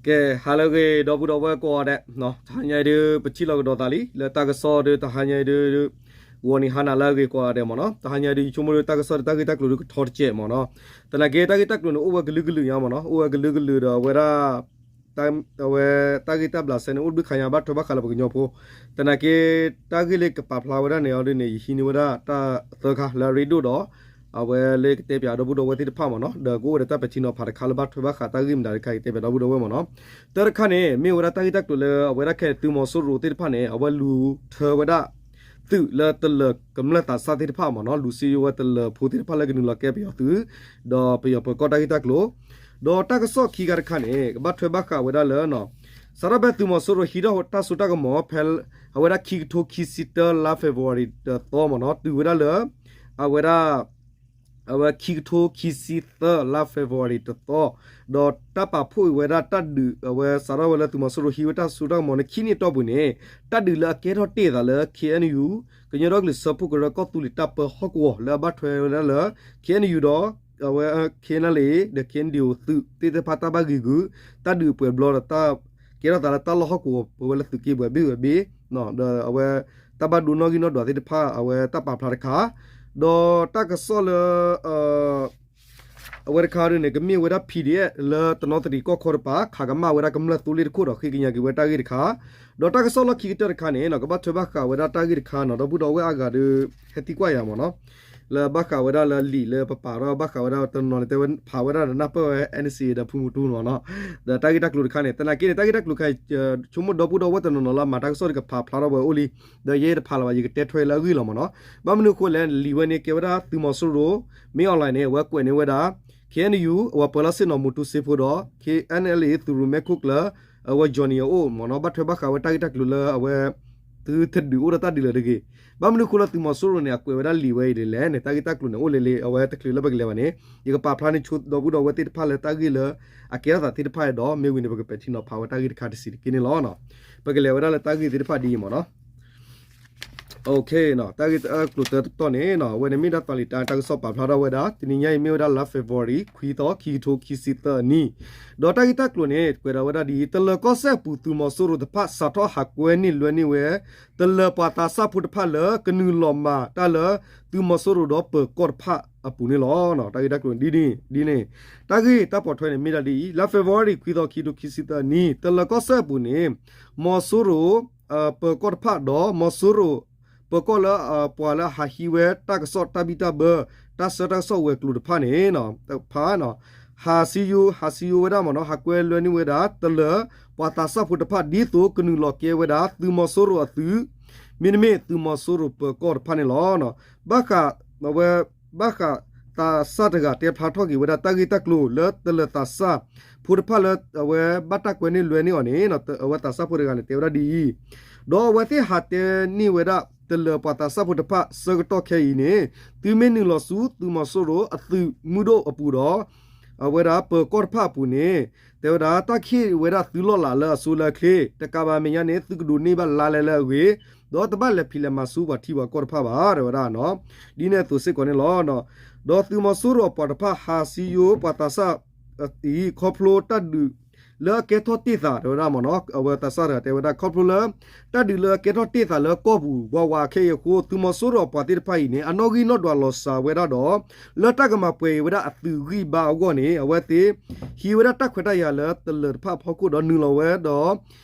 ကဲ ဟါလၢအဂ့ၤ ဒီပုၢ်ဒီဝဲၢ်ကိးဂၤဒဲး, တဟါညါအံၤဒုး ပထံၣ်လိာ်ကဒီးသးလံ လၢတၢ်ကစီၣ်ဒုး တဟါညါအံၤဒုး ဂီၤနံၤဟါနၤလၢအဂ့ၤကိးဂၤဒဲးမ့ၢ်နီၤ. တဟါညါအံၤဒုး ယဆိကမိၣ်ဒုး တၢ်ကစီၣ်ဒုးတၢ်ဂ့ၢ်တၢ်ကျိၤဒုးကထီတစဲးမ့ၢ်နီၤ. သနာ်က့ တၢ်ဂ့ၢ်တၢ်ကျိၤန့ၣ် အိၣ်ဝဲကလုာ်ကလုာ်ညါမ့ၢ်နီၤ, အိၣ်ဝဲကလုာ်ကလုာ်ဒီးအဝဲဒၣ် အဝဲတၢ်ဂ့ၢ်တၢ်ဘျးစဲန့ၣ် အိၣ်တဘျုးခါညါ ဘၣ်ထွဲဘၣ်ဃးလၢပှၤကညီဖိ. သနာ်က့ တၢ်ဂ့ၢ်လၢကပာ်ဖျါဝဲဒၣ်န့ၣ်အီၤဒုးန့ၣ် ယဟံးန့ၢ်ဝဲဒၣ်တၢ်သၢခါလၢအရ့ဒိၣ်ဒီး အဝဲလၢကတဲပၠးဒီပုၢ်ဒီဝဲၢ်သ့ၣ်တဖၣ်မ့ၢ်နီၤ, ဒီးကအိၣ်ဝဲဒီးတၢ်ပဲာ်ထံနီၤဖးတခါလၢဘၣ်ထွဲဘၣ်ဃးတၢ်ဂ့ၢ်မတၤတခါ ယကတဲပၠးဒီပုၢ်ဒီဝဲၢ်မ့ၢ်နီၤ. တၢ်တခါန့ၣ် မ့ၢ်ဝဲဒၣ်တၢ်ဂ့ၢ်တၢ်ကျိၤလၢအဝဲဒၣ်ခဲသုးမီၤစိရိၤသ့ၣ်တဖၣ်န့ၣ် အဝဲလူၤထၢဝဲဒၣ် သုးလၢတလၢၤကမျၢၢ်သးစၢ်သ့ၣ်တဖၣ်မ့ၢ်နီၤ, လူၤစံယိဝဲတလၢၤဖိသ့ၣ်တဖၣ်လၢကနုာ်လီၤကဲပယီၤသုး, ဒီးပယီၤပၢၤကီၢ်တၢ်ဂ့ၢ်တၢ်ကျိၤ, ဒီးတၢ်ကစီၣ်ခံခါတခါန့ၣ် ကဘၣ်ထွဲဘၣ်ဃးဝဲဒၣ်လၢ စးထီၣ်ဖဲသုးမီၤစိရိၤဟံးထီၣ်တၢ်စိတၢ်ကမီၤဖဲ အဝဲဒၣ်ခံကထိခံဆံတၢလါ February တသီမ့ၢ်နီၤ, တုၤဝဲဒၣ်လၢ အဝဲဒၣ် အဝဲခံကထိခံဆံသၢလါ February တသီ, ဒီးတၢ်ပာ်ဖှိၣ်အံၤဝဲဒၣ်တၢ်ဒုး အဝဲစးထီၣ်ဝဲလၢသုးမီၤစိရိၤဟံးဝဲတၢ်စိတၢ်ကမီၤန့ၣ် ခံနံၣ်အတီၢ်ပူၤန့ၣ် တၢ်ဒုးလၢအကဲထီၣ်တ့ၢ်အသးလၢ K N U ကညီဒီကလုာ်စၢဖှိၣ်ကရၢကီၢ်သူလ့ၤတၢ်ပၢဟီၣ်ကဝီၤ လၢအဘၣ်ထွဲဝဲဒၣ်လၢ K N U ဒီး အဝဲ K N L A ဒီး K N D O သုးသ့ၣ်တဖၣ်တၢ်ဘၣ်ဂံၤဂုာ် တၢ်ဒုးပှဲၤဘျီဒီးတၢ်ကဲထီၣ်သးလၢတၢ်လီၢ်ဟီၣ်ကဝီၤ ပဝဲလၢသုးက့ဘှဲးဘ့ၣ်ဝဲဘ့ၣ်, ဒီးအဝဲ တၢ်ဘၣ်ဒိနီၣ်ဂံၢ်နီၣ်ဒွးသ့ၣ်တဖၣ် အဝဲတၢ်ပာ်ဖျါတခါ, ဒီးတၢ်ကစီၣ်လၢ အဝဲတခါဒုးန့ၣ် ကမ့ၢ်ဝဲဒၣ် P D F လၢတနီသရံၣ်ကီၢ်ခီတပၤ ခးကမၣ်ဝဲဒၣ်ကမျၢၢ်သိလ့ၣ်တခိၣ်ဒီးဃ့ကညးက့ၤဝဲတၢ်ဂ့ၢ်တခါ, ဒီးတၢ်ကစီၣ်လီၢ်ခံကတၢၢ်တခါန့ၣ် ကဘၣ်ထွဲဘၣ်ဃးဝဲဒၣ်တၢ်ဂ့ၢ်တခါနီၤ ဒီပုၢ်ဒီဝဲၢ်အါဂၤဒုး ဟဲသံကွၢ်ယၤမ့ၢ်နီၤ, လၢဘၣ်ဃးဝဲဒၣ်လၢလံာ်လၢပပာ်ထီၣ်ဘၣ်ဃးဝဲဒၣ်တနီၤန့ၣ် တဲဝဲဖးဝဲဒၣ်ဒီးနၢ်ပၢၢ်ဝဲ N C A ဒီးဖုမူတူမ့ၢ်နီၤ, ဒီးတၢ်ဂ့ၢ်တၢ်ကျိၤတခါန့ၣ် သနာ်က့န့ၣ် တၢ်ဂ့ၢ်တၢ်ကျိၤတခါ ဆိကမိၣ်ဒီပုၢ်ဒီဝဲၢ်တနီၤနီၤလၢအမၤတၢ်ကစီၣ်ဒုးကဖးဖျါထီၣ်ဝဲအိၣ်လံ, ဒီးယဲတဖးလၢၤဘၣ် ယကတဲထွဲလၢအဂ့ၢ်လီၤမ့ၢ်နီၤ. ဘၣ်မနုၤအဃိလဲၣ် လံာ်ဝဲန့ၣ်ကဲဝဲဒၣ်သုးမီၤစိရိၤ မ့ၢ် online န့ၣ် အဝဲကွဲးန့ၢ်ဝဲဒၣ် K N U အဝဲပၢၤလီၢ်ဆ့ၣ်နီၤ မူတူစ့ဖိဒီး K N L A သုးရိၣ်မဲခိၣ်ကျၢၢ် အဝဲ Johnny အအိၣ်မ့ၢ်နီၤ, ဘၣ်ထွဲဘၣ်ဃးဝဲတၢ်ဂ့ၢ်တၢ်ကျိၤလၢအဝဲ သုတဒုးအိၣ်ဒီးတၢ်ဒုးလၢၤတဂ့ၤ. ဘၣ်မနုၤအဃိလၢသုးမီၤစိရိၤန့ၣ် အကွဲးဝဲဒၣ်လံာ်ဝဲအံၤဒ်လဲၣ်န့ၣ် တၢ်ဂ့ၢ်တၢ်ကျိၤန့ၣ် အိၣ်လၢလၢ အဝဲတချုးလၢပကလဲၤဘၣ်န့ၣ် ယကပာ်ဖျါန့ၢ်ဆိဒီပုၢ်ဒီဝဲၢ်သ့ၣ်တဖၣ်လၢတၢ်ဂ့ၢ်လၢအကဲထီၣ်သးသ့ၣ်တဖၣ်ဒီး မ့ၢ်ဝံၤန့ၣ် ပကပဲာ်ထံနီၤဖးဝဲတၢ်ဂ့ၢ်တခါတစဲးတက့ၢ်န့ၣ်လီၤ. ပကလဲၤဝဲဒၣ်လၢတၢ်ဂ့ၢ်သ့ၣ်တဖၣ်ဒ်အံၤမ့ၢ်နီၤ. တၢ်ဂ့ၢ်တၢ်ကျိၤတၢတတီၢ်န့ၣ် အဝဲန့ၣ်မ့ၢ်ဒၣ်သီလံာ်တၢ် တၢ်ကစီၣ်ပာ်ဖျါထီၣ်ဝဲဒၣ် တနံၤညါအံၤမ့ၢ်ဝဲဒၣ်လါ February ခွံသီ ခံကထိခံဆံသၢအနံၣ်, ဒီးတၢ်ဂ့ၢ်တၢ်ကျိၤန့ၣ် ကွဲးဒၣ်ဝဲဒၣ်ဒ်အံၤ တလၢၤကီၢ်စဲၣ်အပူၤ သုးမီၤစိရိၤတဖၣ် စးထီၣ်ဟးကွဲန့ၢ်လွဲန့ၢ်ဝဲ တလၢၤပှၤသးစၢ်ဖိတဖၣ်လၢ ကနုာ်လီၤမၤတၢ်လၢ သုးမီၤစိရိၤဒီးပၢၤကီၢ်တဖၣ်အပူၤန့ၣ်လီၤ. တၢ်ဂ့ၢ်တၢ်ကျိၤဒ်န့ၣ် ဒ်န့ၣ် တၢ်ဂ့ၢ်တၢ်ပိာ်ထွဲန့ၣ်မ့ၢ်ဒၣ်ဒ်အံၤ လါ February ခွံသီ ခံကထိခံဆံသၢအနံၣ် တလၢၤကီၢ်စဲၣ်အပူၤန့ၣ် မီၤစိရိၤ ပၢၤကီၢ်တဖၣ်ဒီး မီၤစိရိၤ ပၢၤကီၢ်လၢ ပှၤလၢအဟးဟံးဝဲတၢ်ကစီၣ်တၢ်ဘံၣ်တၢ်ဘၢ တၢ်ဆၢတၢ်ကစီၣ်ဝဲၤကျိၤတဖၣ်န့ၣ် တဖၣ် ဟးစံယိ ဟးစံယိဝဲဒၣ်မ့ၢ်နီၤ ဟးကွဲလွဲန့ၢ်ဝဲဒၣ် တလၢၤပှၤသးစၢ်ဖိတဖၣ် ဒ်သိးကနုာ်လီၤကဲဝဲဒၣ် သုးမီၤစိရိၤအသုး မ့တမ့ၢ်သုးမီၤစိရိၤပၢၤကီၢ်တဖၣ်န့ၣ်လီၤ. ဘၣ်ဃး အဝဲ ဘၣ်ဃးသးစၢ်တဂၤတဲဖျါထီၣ်က့ၤဝဲဒၣ် တၢ်ဂ့ၢ်တၢ်ကျိၤလၢတလၢၤသးစၢ်ဖိတဖၣ်လၢ အဝဲဘၣ်တၢ်ကွဲန့ၢ်လွဲန့ၢ်အီၤန့ၣ် အဝဲသးစၢ်ဖိတဂၤန့ၣ် တဲဝဲဒၣ်ဒ်အံၤ, ဒီးအဝဲသ့ၣ်ဟးတဲန့ၢ်ဝဲဒၣ် တလၢၤပှၤသးစၢ်ဖိတဖၣ် ဆၢကတီၢ်ခဲအံၤန့ၣ် သုမ့ၢ်နုာ်လီၤဆူသုးမီၤစိရိၤအသုးမုၢ်ဒိၣ်အပူၤဒီး အဝဲဒၣ်ပၢၤကီၢ်တဖၣ်အပူၤန့ၣ် တဲဝဲဒၣ် တၢ်ကဟ့ၣ်ဝဲဒၣ်သုလီၢ်လၤလၢအဆိလၢအချ့ တကးဘၣ်မဲာ်ညါန့ၣ် သုကဒိးန့ၢ်ဘၣ်လါလဲလၢအဂ့ၤ ဒီးတဘၣ်လဲၤဖံးလဲၤမၤဆူပှၤထံပှၤကီၢ်တဖၣ်ဘၣ် တဲဝဲဒၣ်နီၤ. ဒ်န့ၣ်အသိးစ့ၢ်ကီးန့ၣ်လီၤ. ဒီးသုးမီၤစိရိၤအပှၤတဖၣ် ဟးစံယိပှၤသးစၢ်အံၤ ခီဖျိတၢ်ဒုးလၢအကဲထီၣ်တ့ၢ်သး တဲဝဲဒၣ်မ့ၢ်နီၤ. အဝဲသးစၢ်တဂၤတဲဝဲဒၣ် ခီဖျိလၢ တၢ်ဒုးလၢအကဲထီၣ်တ့ၢ်သးလၢကီၢ်ပူၤဝးဝးခဲအံၤအဃိ သုးမီၤစိရိၤအပှၤသ့ၣ်တဖၣ်အံၤန့ၣ် အနီၣ်ဂံၢ်နီၣ်ဒွးလီၤစှၤဝဲဒၣ်ဒီး လၢတၢ်ကမၤပှဲၤက့ၤဝဲဒၣ်အသုးဂံၢ်ဘါအဂီၢ်န့ၣ် အဝဲသ့ၣ်ဟံးဝဲဒၣ်တၢ်ခွဲးတၢ်ယာ်လၢတလၢၤတဖၣ်အဖီခိၣ်ဒီးနုာ်လီၤဝဲဒီး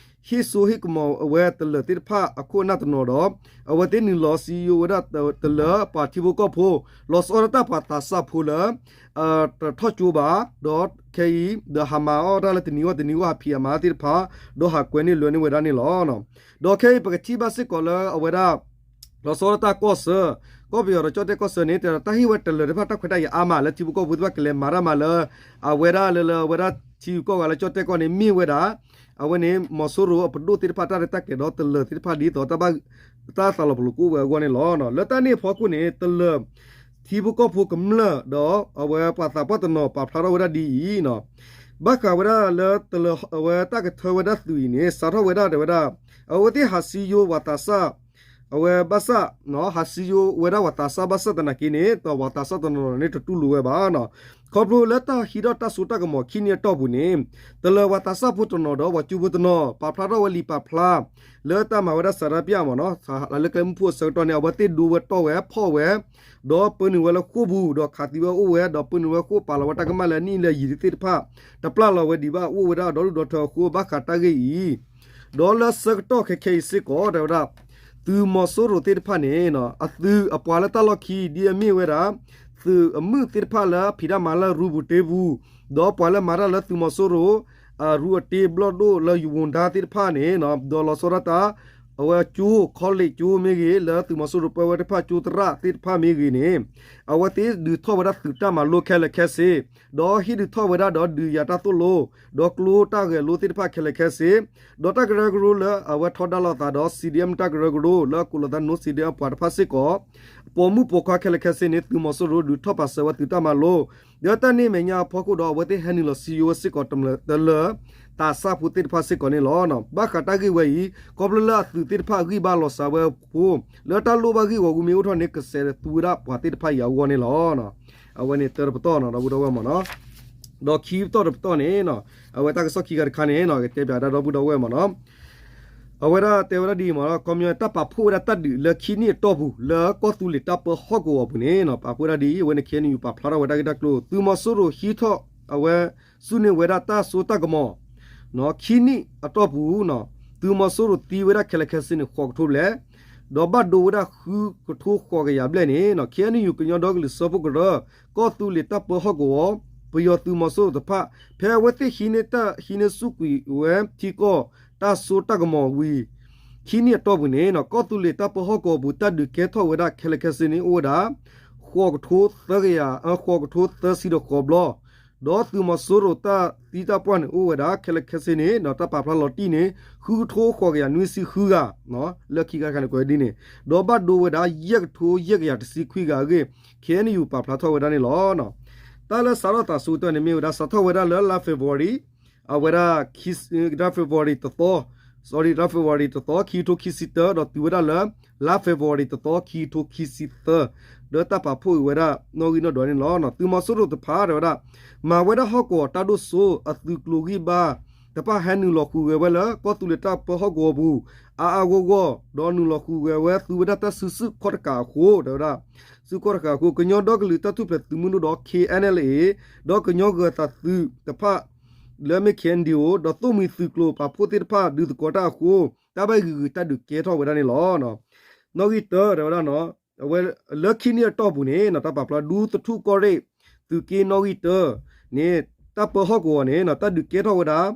ဟ့ၣ်စိဟ့ၣ်ကမီၤအဝဲတလၢၤသ့ၣ်တဖၣ်အခိၣ်အနၢ်တနီၤဒီး အဝဲသ့ၣ်နုာ်လီၤစံယိဝဲဒၣ်တလၢၤပှၤထံဖိကီၢ်ဖိ လီၤဆီဒၣ်တၢ်ပှၤသးစၢ်ဖိလၢ တထီၣ်ကၠိဘၣ် ဒီးခဲအံၤ ဒီးဟးမၤအီၣ်တၢ်လၢတနံၤဂီၢ်တနံၤဂီၢ်ဟးဖံးဟးမၤသ့ၣ်တဖၣ် ဒီးဟးကွဲန့ၢ်လွဲန့ၢ်ဝဲဒၣ်န့ၣ်လီၤ. ဒီးခဲအံၤပကထံၣ်ဘၣ်စ့ၢ်ကီးလၢအဝဲဒၣ် လီၤဆီဒၣ်တၢ်ကီၢ်စၢၤ ကီၢ်ပယီၤဒီးကၠီၣ်တဲၣ်ကီၢ်စၢၤန့ၣ် တဲဒၣ်တၢ်ဟ့ၣ်ဝဲတလၢၤတဖၣ်တၢ်ခွဲးတၢ်ယာ်အါမးလၢထံဖိကီၢ်ဖိသ့ၣ်တဖၣ်ကလဲၤမၤတၢ်မၤလၢ အဝဲဒၣ်လၢလၢအဝဲဒၣ်ထံဂုၤကီၢ်ဂၤလၢကၠီၣ်တဲၣ်ကီၢ်န့ၣ် မ့ၢ်ဝဲဒၣ် အဝဲန့ၣ် မီၤစိရိၤအပဒိၣ်သ့ၣ်တဖၣ်တၢ်ရဲၣ်တၢ်ကျဲၤဒီးတလၢၤသ့ၣ်တဖၣ်ဒ်သိး တၢ်သးလီၤပလိာ်ကအိၣ်ဝဲအဂီၢ်န့ၣ်လီၤ. လၢတၢ်န့ၣ်အဖီခိၣ်န့ၣ် တလၢၤ ထံဖိကီၢ်ဖိကမျၢၢ်ဒီး အဝဲပှၤသးပှၢ်တနီၤပာ်ဖျါထီၣ်ဝဲဒၣ်ဒ်အံၤ, ဘၣ်ဃးဝဲဒၣ်လၢတလၢၤ အဝဲတၢ်ကထၢဝဲဒၣ်သုးအံၤန့ၣ် စးထီၣ်ဝဲဒၣ်တဲဝဲဒၣ် အဝဲသ့ၣ်ဟးစံယိပှၤသးစၢ် အဝဲဘၣ်ဆၣ် ဟးစံယိဝဲဒၣ်ပှၤသးစၢ်ဘၣ်ဆၣ်သနာ်က့န့ၣ် ပှၤသးစၢ်တနီၤနီၤန့ၣ် တတူၢ်လိာ်ဝဲဘၣ်နီၤ. ခီဖျိလၢတၢ်ဟံးထီၣ်တၢ်စိတၢ်ကမီၤခံနံၣ်အတီၢ်ပူၤန့ၣ် တလၢၤပှၤသးစၢ်ဖိတနီၤဒီးပှၤကၠိဖိတနီၤ ပာ်ဖျါထီၣ်ဝဲလံာ်ပာ်ဖျါ လၢတၢ်မၤဝဲဒၣ် ဆန္ဒပြ မ့ၢ်နီၤ, လၢကျဲမုၢ်ဖှိၣ်အဆၢကတီၢ်န့ၣ် အဝဲသ့ၣ်ဒိဝဲတီၢ်ဝဲဖီၣ်ဝဲ ဒီးပၢနုာ်ဝဲလၢဃိာ်ပူၤ ဒီးခးသံဝဲအိၣ်ဝဲ ဒီးပၢနုာ်ဝဲဃိာ် ပာ်လီၤဝဲတၢ်ကမၣ်လၢအနံၣ်လၢယံၤသ့ၣ်တဖၣ် တပျၢ်လီၤဝဲဒံးဘၣ် အိၣ်ဝဲဒၣ်ဒီဒူၣ်ဒီထၢအဃိ ဘၣ်ဃးတၢ်ဂ့ၢ်အံၤ ဒီးလၢဆၢကတီၢ်ခဲခဲအံၤစ့ၢ်ကီး တဲဝဲဒၣ် သုးမီၤစိရိၤသ့ၣ်တဖၣ်န့ၣ် အသုးအပှၤလၢတၢ်လီၢ်ခံ ဒ်အမ့ၢ်ဝဲဒၣ် သုးအမုၢ်သ့ၣ်တဖၣ်လၢအဖံးတၢ်မၤလၢအရူပူၤတ့ပူၤ ဒီးပှၤလၢမၤတၢ်လၢသုးမီၤစိရိၤ အရူအတ့ဘျီၣ်ဒိၣ်လၢယဝိၤဒါသ့ၣ်တဖၣ်န့ၣ် ဒီးလီၤဆီဒၣ်တၢ် အဝဲကၠိ college ကၠိမ့ၢ်ဂ့ၤ လၢသုးမီၤစိရိၤပၢဝဲတဖၣ်ကၠိသရၣ်သ့ၣ်တဖၣ်မ့ၢ်ဂ့ၤန့ၣ် အဝဲသ့ၣ်ဒုးထီၣ်ဝဲဒၣ်သုးတၢ်မၤလိခဲလၢာ်ခဲဆ့ ဒီးဟ့ၣ်ဒုးထီၣ်ဝဲဒၣ်ဒီးဒုးယၤတၢ်သိၣ်လိ ဒီးကျိတၢ်ဂဲၤလိသ့ၣ်တဖၣ်ခဲလၢာ်ခဲဆ့ ဒီးတၢ်ကရၢကရိလၢအဝဲထီဒါလိာ်သးဒီး CDM တၢ်ကရၢကရိလၢအကိးလီၤသး No CDM အပှၤတဖၣ်စ့ၢ်ကီး ပိာ်မုၣ်ပိာ်ခွါခဲလၢာ်ခဲဆ့န့ၣ် သုးမီၤစိရိၤဒုးထီၣ်ပာ်စၢၤဝဲသုးတၢ်မၤလိ ဒီးတၢ်န့ၣ်မဲာ်ညါအဖီခိၣ်ဒီး အဝဲသ့ၣ်ဟဲနုာ်လီၤစံယိဝဲစ့ၢ်ကီးတလၢၤ သးစၢ်ဖိသ့ၣ်တဖၣ်စ့ၢ်ကီးန့ၣ်လီၤ. ဘၣ်ဃးတၢ်ဂ့ၢ်ဝဲအံၤ ခီဖျိလၢအသုးသ့ၣ်တဖၣ်ဂံၢ်ဘါလီၤစၢ်ဝဲအဃိ လၢတၢ်လိၣ်ဘၣ်ဂ့ၢ်ဂီၢ်ဝံၤမ့ၢ်အိၣ်ထီၣ်န့ၣ် ကစဲးသူဝဲဒၣ်ပှၤသ့ၣ်တဖၣ်အံၤအဂီၢ်န့ၣ်လီၤ. အဝဲန့ၣ်တၢတပတီၢ်နီၤ ဒီပုၢ်ဒီဝဲၢ်မ့ၢ်နီၤ ဒီးခံပတီၢ်တပတီၢ်န့ၣ် အဝဲတၢ်ကစီၣ်ခံခါတခါန့ၣ် ကတဲပၠးဒၣ်ဒီပုၢ်ဒီဝဲၢ်မ့ၢ်နီၤ အဝဲဒၣ်တဲဝဲဒၣ်ဒ်အံၤမ့ၢ်နီၤ ကီမီတၢ်ပာ်ဖှိၣ်ဝဲဒၣ်တၢ်ဒုးလၢခံနံၣ်အတီၢ်ပူၤ လၢကီၢ်သူလ့ၤတၢ်ပၢဟီၣ်ကဝီၤအပူၤန့ၣ် ပာ်ဖှိၣ်ဝဲဒၣ်ဒ်အံၤ အဝဲန့ၣ် KNU ပာ်ဖျါထီၣ်ဝဲတၢ်ဂ့ၢ်တၢ်ကျိၤ သုးမီၤစိရိၤဟံးထီၣ် အဝဲ ဆူၣ်န့ၢ်ဝဲဒၣ်တၢ်စိတၢ်ကမီၤ ခံနံၣ်အတီၢ်ပူၤ သုးမီၤစိရိၤသံဝဲဒၣ်ခဲလၢာ်ခဲဆ့န့ၣ် ဃိးကထိဘျဲၣ် ဒီးဘၣ်ဒိဝဲဒၣ်ဃုကထိဃိးကယၤဘျဲၣ်န့ၣ် KNU ကညီဒီကလုာ်စၢဖှိၣ်ကရၢ ကီၢ်သူလ့ၤတၢ်ပၢဟီၣ်ကဝီၤ ပယီၤသုးမီၤစိရိၤတဖၣ် ဖဲအဝဲသ့ၣ်ဟံးန့ၢ်တၢ်ဟံးန့ၢ်ဆူၣ်ကွံာ်ဝဲထံကီၢ်တၢ်စိတၢ်ကမီၤဝံၤ ခံနံၣ်အတီၢ်ပူၤန့ၣ် ကီၢ်သူလ့ၤတၢ်ပၢဟီၣ်ကဝီၤပူၤ တၢ်ဒုးကဲထီၣ်ဝဲဒၣ်ခဲလၢာ်ခဲဆ့န့ၣ် အိၣ်ဝဲဒၣ် ဃိးကထိသၢကယၤ ဃိးကထိသၢဆံဒီးဃိးဘျီ ဒီးသုးမီၤစိရိၤတၢ်သံတၢ်ပှၢ်န့ၣ် အိၣ်ဝဲဒၣ်ခဲလၢာ်ခဲဆ့န့ၣ် ဒီးတၢ်ပာ်ဖျါလီၤတံၢ်န့ၣ် ဃုကထိဃိးကယၤနွံဆံဃုဂၤ လၢခံခါတခါန့ၣ် ကွဲးဒ်န့ၣ် ဒီးဘၣ်ဒိဝဲဒၣ် ယဲၢ်ကထိယဲၢ်ကယၤတဆံခွံဂၤအဂ့ၢ် KNU ပာ်ဖျါထီၣ်ဝဲဒၣ်န့ၣ်လီၤ. တၢ်လၢစးထီၣ်သးဆူကတၢၢ်န့ၣ်မ့ၢ်ဝဲဒၣ် စးထီၣ်ဝဲဒၣ်လၢလါ February အဝဲဒၣ် လါ February တသီ sorry လါ February တသီ ခံကထိခံဆံတၢ ဒီးတုၤဝဲဒၣ်လၢ လါ February တသီ ခံကထိခံဆံသၢ လၢတၢ်ပာ်ဖှိၣ်အံၤဝဲဒၣ်နီၣ်ဂံၢ်နီၣ်ဒွးန့ၣ်လီၤ. သုးမီၤစိရိၤတဖၣ်တဲဝဲဒၣ် မၤဝဲဒၣ်ဟီၣ်ကဝီၤတၢ်ဒိၣ်စိ အသုးကျိၤဂံၢ်ဘါတဖၣ်ဟဲနုာ်လီၤဃုာ်ဂဲၤဝဲလၢ ကီၢ်သူလ့ၤတၢ်ပၢဟီၣ်ကဝီၤပူၤ အါအါဂီၢ်ဂီၢ် ဒီးနုာ်လီၤဃုာ်ဂဲၤဝဲ သူဝဲဒၣ်တၢ်စုဆူၣ်ခီၣ်တကးအဃိ တဲဝဲဒၣ် စုခီၣ်တကးအဃိ ကညီဒီကလုာ်တၢ်ထူၣ်ဖျဲးသုးမုၢ်ဒိၣ်ဒီး KNLA ဒီးကညီဂၢၤသးသုးတဖၣ် လၢအမ့ၢ် KNDO ဒီးသိၣ်မှံၤသုးကျိၤပာ်ဖှိၣ်သ့ၣ်တဖၣ် ဒုးသကိးတၢ်အဃိ တၢ်ဘၣ်ဂံာ်ဂုာ်တၢ်ဒုးကဲထီၣ်ဝဲဒၣ်န့ၣ်လီၤ. နီၣ်ဂံၢ်တၢ တဲဝဲဒၣ် အဝဲလၢခံနံၣ်အတီၢ်ပူၤန့ၣ် တၢ်ပာ်ဖျါဒူသထူၣ်ကီၢ်ရ့ၣ် သုးက့နီၣ်ဂံၢ်တၢန့ၣ် တၢ်ပၢဟီၣ်ကဝီၤန့ၣ် တၢ်ဒုးကဲထီၣ်ဝဲဒၣ်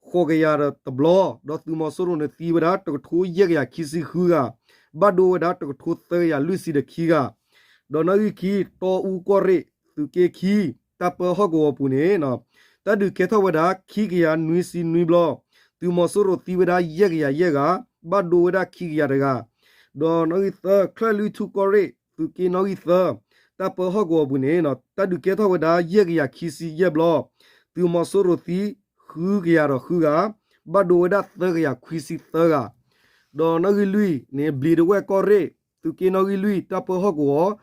ဃိးကယၤတဘျီ ဒီးသုးမီၤစိရိၤန့ၣ်သံဝဲဒၣ် တကထိယဲၢ်ကယၤခံဆံဃုဂၤ ဘၣ်ဒိဝဲဒၣ် တကထိသၢကယၤလွံၢ်ဆံဒီးခံဂၤ ဒီးနီၣ်ဂံၢ်ခံ တီအူကီၢ်ရ့ၣ် သုးက့ခံ တၢ်ပၢဟီၣ်ကဝီၤပူၤန့ၣ် တၢ်ဒုးကဲထီၣ်ဝဲဒၣ် ခံကယၤနွံဆံနွံဘျီ သုးမီၤစိရိၤသံဝဲဒၣ် ယဲၢ်ကယၤယဲၢ်ဂၤ ဘၣ်ဒိဝဲဒၣ်ခံကယၤတဂၤ ဒီးနီၣ်ဂံၢ်သၢ ချၢၣ်လွံၢ်ထူၣ်ကီၢ်ရ့ၣ် သုးက့နီၣ်ဂံၢ်သၢ တၢ်ပၢဟီၣ်ကဝီၤပူၤန့ၣ် တၢ်ဒုးကဲထီၣ်ဝဲဒၣ် ယဲၢ်ကယၤခံဆံယဲၢ်ဘျီ သုးမီၤစိရိၤသံ ဃုကယၤဒီးဃုဂၤ ဘၣ်ဒိဝဲဒၣ်သၢကယၤခွံဆံသၢဂၤ ဒီးနီၣ်ဂံၢ်လွံၢ်န့ၣ် ဘျံးတဝဲၢ်ကီၢ်ရ့ၣ် သုးက့နီၣ်ဂံၢ်လွံၢ် တၢ်ပၢဟီၣ်ကဝီၤ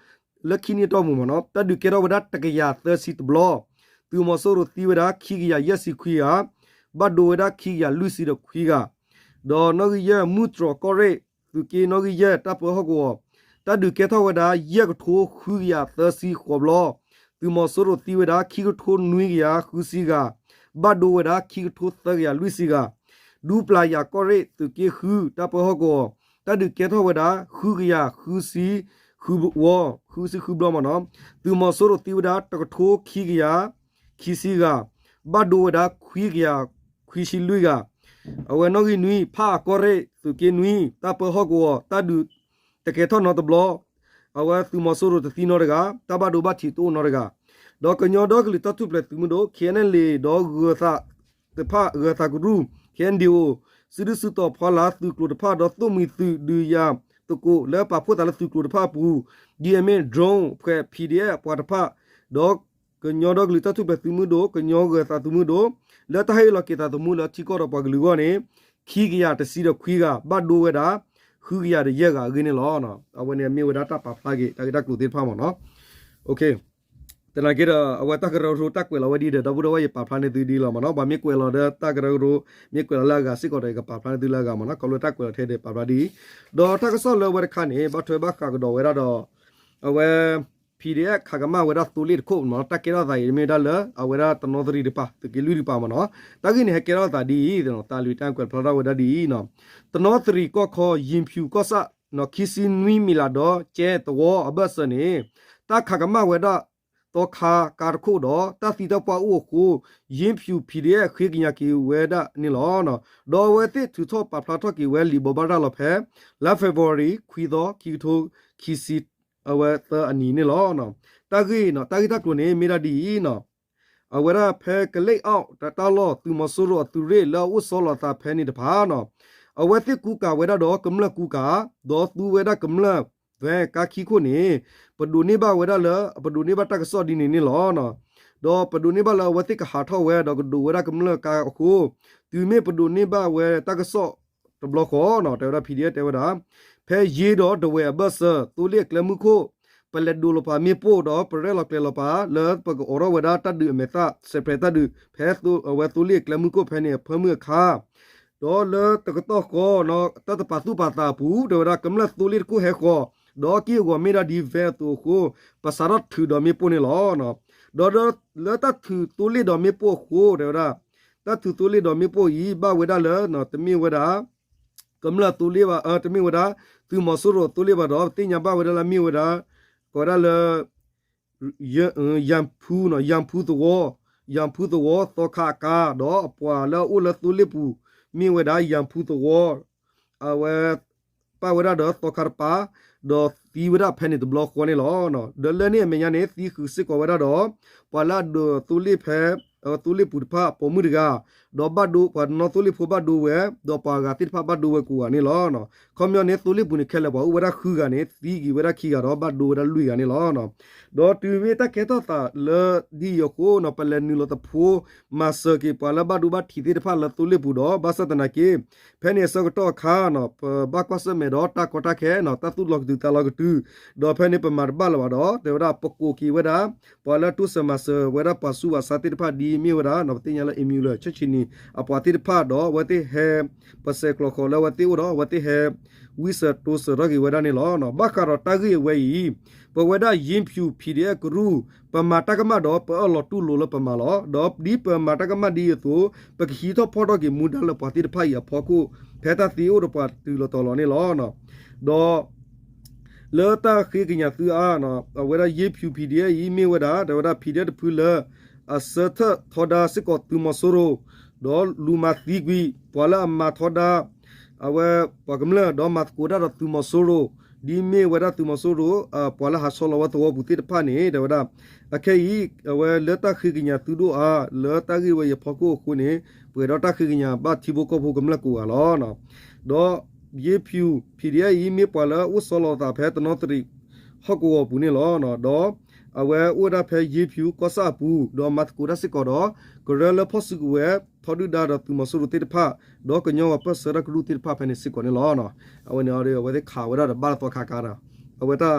လၢခံနံၣ်အတီၢ်ပူၤမ့ၢ်နီၤ တၢ်ဒုးကဲထီၣ်ဝဲဒၣ်တကယၤသၢဆံတဘျီ သုးမီၤစိရိၤသံဝဲဒၣ်ခံကယၤယဲၢ်ဆံခွံဂၤ ဘၣ်ဒိဝဲဒၣ်ခံကယၤလွံၢ်ဆံဒီးခွံဂၤ ဒီးနီၣ်ဂံၢ်ယဲၢ် မုၢ်တြီၤကီၢ်ရ့ၣ် သုးက့နီၣ်ဂံၢ်ယဲၢ် တၢ်ပၢဟီၣ်ကဝီၤ တၢ်ဒုးကဲထီၣ်ဝဲဒၣ် ယဲၢ်ကထိဃုကယၤသၢဆံဃိးဘျီ သုးမီၤစိရိၤသံဝဲဒၣ် ခံကထိနွံကယၤဃုဆံဂၤ ဘၣ်ဒိဝဲဒၣ်ခံကထိသၢကယၤလွံၢ်ဆံဂၤ ဒူပျၤယၤကီၢ်ရ့ၣ် သုးက့ဃု တၢ်ပၢဟီၣ်ကဝီၤ တၢ်ဒုးကဲထီၣ်ဝဲဒၣ် ဃုကယၤဃုဆံဃုဝီ ဃုဆံဃုဘျီမ့ၢ်နီၤ သုးမီၤစိရိၤသံဝဲဒၣ် တကထိခံကယၤခံဆံဂၤ ဘၣ်ဒိဝဲဒၣ်ခွံကယၤခွံဆံလွံၢ်ဂၤ အဝဲနီၣ်ဂံၢ်နွံ ဖၣ်အကီၢ်ရ့ၣ် သုးက့နွံ တၢ်ပၢဟီၣ်ကဝီၤ တၢ်ဒုးတကဲထီၣ်နီတဘျီ အဝဲသုးမီၤစိရိၤတသံနီတဂၤ တၢ်ဘၣ်ဒိဘၣ်ထံးတအိၣ်နီတဂၤ ဒီးကညီဒီကလုာ်တၢ်ထူၣ်ဖျဲးသုးမုၢ်ဒိၣ် KNLA ဒီးဂၢၤသးတဖၣ် ဂၢၤသးကရူၢ် KNDO စုဒုၣ်စုတီၤဖီလာ်သုးကျိၤတဖၣ် ဒီးသိၣ်မှံၤသုးဒုးယၤသကိးလၢပာ်ဖှိၣ်သးလၢသုးကျိၤတဖၣ်အပူၤ ဒ်အမ့ၢ် drone ဖှဲး PDF အပှၤတဖၣ် ဒီးကညီဒီကလုာ်တၢ်ထူၣ်ဖျဲးသုးမုၢ်ဒိၣ် ကညီဂၢၤသးသုးမုၢ်ဒိၣ် လၢတၢ်ဟ့ၣ်လီၤက့ၤသးသမူလၢထံကီၢ်ဒီးပှၤကလုာ်အဂီၢ်န့ၣ် ခံကယၤတဆံဒီးခွံဂၤ ဘၣ်ဒိဝဲဒၣ် ဃုကယၤဒီးယဲၢ်ဂၤအဂ့ၢ်န့ၣ်လီၤ. အဝဲန့ၣ်မ့ၢ်ဝဲဒၣ်တၢ်ပာ်ဖျါက့ၤ တၢ်ဂ့ၢ်တၢ်ကျိၤသ့ၣ်တဖၣ်မ့ၢ်နီၤ. သနာ်က့ဒီး အဝဲတၢ်ကရၢကရိတၢ်ကွဲးလီၤဝဲဒ်ဒီး ဒီပုၢ်ဒီဝဲၢ် ယပာ်ဖျါန့ၢ်သုဒ်လီၤမ့ၢ်နီၤ. ပှၤမ့ၢ်ကွဲးလီၤဒီးတၢ်ကရၢကရိ မ့ၢ်ကွဲးလီၤလၢအဂၤစ့ၢ်ကီးဒီး ယကပာ်ဖျါန့ၢ်သုလၢအဂၤမ့ၢ်နီၤ. ခီဖျိတၢ်ကွဲးလီၤထဲဒီးပာ်ဖျါဒ်အံၤ, ဒီးတၢ်ကစီၣ်လၢဝဲတခါန့ၣ် ဘၣ်ထွဲဘၣ်ဃးကဒီးဝဲဒၣ်ဒီး အဝဲ PDF ခးကမၣ်ဝဲဒၣ်သိလ့ၣ်တခိၣ်မ့ၢ်နီၤ. တၢ်ကဲထီၣ်သးအံၤမ့ၢ်ဝဲဒၣ်လၢ အဝဲဒၣ်တနီသရံၣ်တပၤ သုးက့လွံၢ်တပၤမ့ၢ်နီၤ. တၢ်ဂ့ၢ်န့ၣ် ဟဲကဲထီၣ်သးဒ်အံၤ, သးလွံၢ်တၢ်ကွဲးဖျါထီၣ်ဝဲဒၣ်ဒ်အံၤနီၤ. တနီသရံၣ်ကီၢ်ခီ ယ့ဖၠူၣ်ကီၢ်ဆၣ် ခံဆံနွံမံၤလးဒီး ကဲသဝီအဘၢၣ်စၢၤန့ၣ် တၢ်ခးကမၣ်ဝဲဒၣ် သီခါကါတခိၣ်ဒီး တၢ်သံတၢ်ပှၢ်အိၣ်အဃိ ယ့ဖၠူၣ် PDF ဃ့ကညးက့ၤဝဲဒၣ်န့ၣ်လီၤ. ဒီးအဝဲသ့ၣ်ထုးထီၣ်ပာ်ဖျါထီၣ်က့ၤဝဲလံာ်ဘိးဘၣ်ရၤလီၤဖဲ လါ February ခွံသီ ခံကထိခံဆံ အဝဲသၢအနံၤန့ၣ်လီၤ. တၢ်ဂ့ၢ်နီၤ တၢ်ဂ့ၢ်တၢ်ကျိၤန့ၣ် မ့ၢ်ဒၣ်ဒ်အံၤနီၤ. အဝဲဒၣ်ဖဲကလ့ၣ်အီၣ်တၢ်လီၢ် သုးမီၤစိရိၤအသုးရ့ၣ်လၢအအိၣ်ဆီလီၤသးဖဲန့ၣ်တဖၣ်နီၤ, အဝဲသ့ၣ်ကူကၤဝဲဒၣ်ဒီးကမျၢၢ်ကူကၤ, ဒီးသူဝဲဒၣ်ကမျၢၢ် van ကါခံခိၣ်န့ၣ် ပဒိးန့ၢ်ဘၣ်ဝဲဒၣ်လၢ ပဒိးန့ၢ်ဘၣ်တၢ်ကစီၣ်ဒ်န့ၣ်န့ၣ်လီၤ. ဒီးပဒိးန့ၢ်ဘၣ်လၢအဝဲသ့ၣ်ကဟးထီၣ်ဝဲ ဒီးကဒိးဝဲဒၣ်ကမျၢၢ်ကါအဃိ, တုၤမ့ၢ်ပဒိးန့ၢ်ဘၣ်ဝဲတၢ်ကစီၣ်တဘျီဃီနီၤ, တဲဝဲဒၣ် PDF တဲဝဲဒၣ် ဖဲယ့ဒီးဒဝဲၢ်အဘၢၣ်စၢၤ သိလ့ၣ်အကျဲမုၢ်ခိၣ် ပလဲၤဒိးလီၤပာ်မ့ၣ်ပိၢ်ဒီး ပရဲၣ်လီၤကျဲၤလီၤပာ် လၢပကအိးထီၣ်ဝဲဒၣ်တၢ်ဒုးအမဲာ်သၣ် စဲးဖရဲးတၢ်ဒုး ဖဲအဝဲသိလ့ၣ်အကျဲမုၢ်ခိၣ်ဖဲန့ၣ် အဖၢမုၢ်အခါ ဒီးလၢတကတီၢ်ဃီ တၢ်တပာ်သူၣ်ပာ်သးအပူၤ တဲဝဲဒၣ် ကမျၢၢ်သိလ့ၣ်တခိၣ်ဟဲဃီၤ ဒီးက့ၢ်အဂီၤမ့ၢ်ဒၣ်ဒ် van အသိးအဃိ ပစးထီၣ်ထုးဒီးမ့ၣ်ပိၢ်န့ၣ်လီၤ. ဒီးလၢတၢ်ထုးသိလ့ၣ်ဒီးမ့ၣ်ပိၢ်အဃိ တဲဝဲဒၣ် တၢ်ထုးသိလ့ၣ်ဒီးမ့ၣ်ပိၢ်အံၤ ဘၣ်ဝဲဒၣ်လၢ တမ့ၢ်ဝဲဒၣ် ကမျၢၢ်သိလ့ၣ်ဘၣ် တမ့ၢ်ဝဲဒၣ် သုးမီၤစိရိၤသိလ့ၣ်ဘၣ်ဒီး ပသ့ၣ်ညါဘၣ်ဝဲဒၣ်လၢမ့ၢ်ဝဲဒၣ် ကိးဝဲဒၣ်လၢ ယၣ်ဖူ ယၣ်ဖူသဝီ ယၣ်ဖူသဝီ သီခါအကါ ဒီးအပှၤလၢအအိၣ်လၢသိလ့ၣ်ပူၤ မ့ၢ်ဝဲဒၣ်ယၣ်ဖူသဝီ အဝဲ ပၣ်ဝဲဒၣ်ဒီးသီခါတပၤ ဒီးသံဝဲဒၣ်ဖဲန့ၣ်တဘျီဃီန့ၣ်လီၤ. ဒီးလၢန့ၣ်အမဲာ်ညါန့ၣ် သံဃုာ်စ့ၢ်ကီးဝဲဒၣ်ဒီး ပှၤလၢအဒိးသိလ့ၣ်ဖဲ သိလ့ၣ်ပူၤတဖၣ်ပိာ်မုၣ်တဂၤ ဒီးဘၣ်ဒိပှၤတနီၤသိလ့ၣ်ဖိဘၣ်ဒိဝဲ ဒီးပှၤဂၤသ့ၣ်တဖၣ်ဘၣ်ဒိဝဲကိးဂၤန့ၣ်လီၤ. ခီပညီန့ၣ် သိလ့ၣ်ပူၤန့ၣ် ခဲလၢာ်ပှၤအိၣ်ဝဲဒၣ်ဃုဂၤန့ၣ် သံက့ၤဝဲဒၣ်ခံဂၤဒီးဘၣ်ဒိဝဲဒၣ်လွံၢ်ဂၤန့ၣ်လီၤ. ဒီးတုၤမ့ၢ်တၢ်ကဲထီၣ်သးလၢဒ်အံၤအဃိနီၤ ပလဲၤနုာ်လီၤသဖိ မၤစၢၤက့ၤပှၤလၢဘၣ်ဒိဘၣ်ထံးသ့ၣ်တဖၣ်လၢသိလ့ၣ်ပူၤဒီး ဘၣ်ဆၣ်သနာ်က့ ဖဲန့ၣ်အဆၢကတီၢ်အခါနီၤ ပဘၣ်ကွၢ်ဆၢၣ်မဲာ်ဒီးတၢ်ကီတၢ်ခဲနီၤ တၢ်သူၣ်လီၤကတုၤသးလီၤကတုၤ ဒီးဖဲန့ၣ်ပမၤတဘၣ်လၢၤဘၣ်ဒီး တဲဝဲဒၣ်ပကိးက့ၤဝဲဒၣ် ပှၤလၢတိစၢၤမၤစၢၤဝဲဒၣ်ပှၤဆူးပှၤဆါသ့ၣ်တဖၣ်ဒ်မ့ၢ်ဝဲဒၣ်နီၤ ပသ့ၣ်ညါလၢ အ့မူလၢ ဆၢဆံနံၤ အပှၤသ့ၣ်တဖၣ်ဒီး အဝဲသ့ၣ်ဟဲ ပစဲးကျိးဃီၤလၢအဝဲသ့ၣ်အိၣ်ဒီး အဝဲသ့ၣ်ဟဲ ဝံစၢၤတိစၢၤထီၣ်က့ၤဝဲဒၣ်န့ၣ်လီၤ. ဘၣ်ဃးဒီးတၢ်ဂ့ၢ်အဝဲအံၤ ပဝဲဒၣ်ယ့ဖၠူၣ် PDF ကရူၢ် ပမၤတၢ်ကမၣ်ဒီး ပအၢၣ်လီၤတူၢ်လိာ်လၢပမၤလီၤ. ဒီးဒ်ပမၤတၢ်ကမၣ်ဒ်အံၤအသိး ပကဟံးထီၣ်ဖီၣ်ထီၣ်က့ၤမူဒါလၢပှၤသ့ၣ်တဖၣ်အံၤအဖီခိၣ် ဖဲတၢ်သ့အိၣ်ဒီးပှၤတုၤလီၤတီၤလီၤန့ၣ်လီၤ. ဒီး လၢတၢ်ဃ့ကညးသုအါ အဝဲဒၣ်ယ့ဖၠူၣ် PDF အံၤ မ့ၢ်ဝဲဒၣ် တဲဝဲဒၣ် PDF တဖုလၢ အဆၢထၢၣ်ထီဒါစ့ၢ်ကီးသုးမီၤစိရိၤ ဒီးလူၤမၤသံကွံာ် ပှၤလၢအမၤထီဒါ အဝဲပှၤကမျၢၢ် ဒီးမၤသကိးတၢ်ဒီးသုးမီၤစိရိၤ ဒ်မ့ၢ်ဝဲဒၣ်သုးမီၤစိရိၤ ပှၤလၢဟးဆီလီၤဝဲသဝီပူၤသ့ၣ်တဖၣ်န့ၣ် တဲဝဲဒၣ် အခဲအံၤ အဝဲလၢတၢ်ဃ့ကညးသုဒိၣ်အါ လၢတၢ်ဂ့ၢ်ဝဲအံၤအဖီခိၣ်အဃိန့ၣ် ပှဲၤဒီးတၢ်ဃ့ကညးဘၣ်ထံဖိကီၢ်ဖိကမျၢၢ်ကိးဂၤလီၤ. ဒီး ယ့ဖၠူၣ် PDF အံၤ မ့ၢ်ပှၤလၢအအိၣ်ဆီလီၤအသးဖဲတနီသရံၣ် ဟီၣ်ကဝီၤပူၤန့ၣ်လီၤ. ဒီးအဝဲအိၣ်ဝဲဒၣ်ဖဲယ့ဖၠူၣ်ကီၢ်ဆၣ်အပူၤ ဒီးမၤသကိးတၢ်စ့ၢ်ကီးဒီး ကရၢလၢဖီၣ်စုကဝဲၤ ထီဒုၣ်ဒါဒီးသုးမီၤစိရိၤသ့ၣ်တဖၣ် ဒီးကညီဂီၤပၢၢ်ဆၢတၢ်ကရူၢ်သ့ၣ်တဖၣ်ဖဲန့ၣ်စ့ၢ်ကီးန့ၣ်လီၤ. အဝဲန့ၣ်အီၤဒီး အဝဲသ့ၣ်ခးဝဲဒၣ်ဒီးဘၣ်လၢသီခါကါဒီး အဝဲ တၢ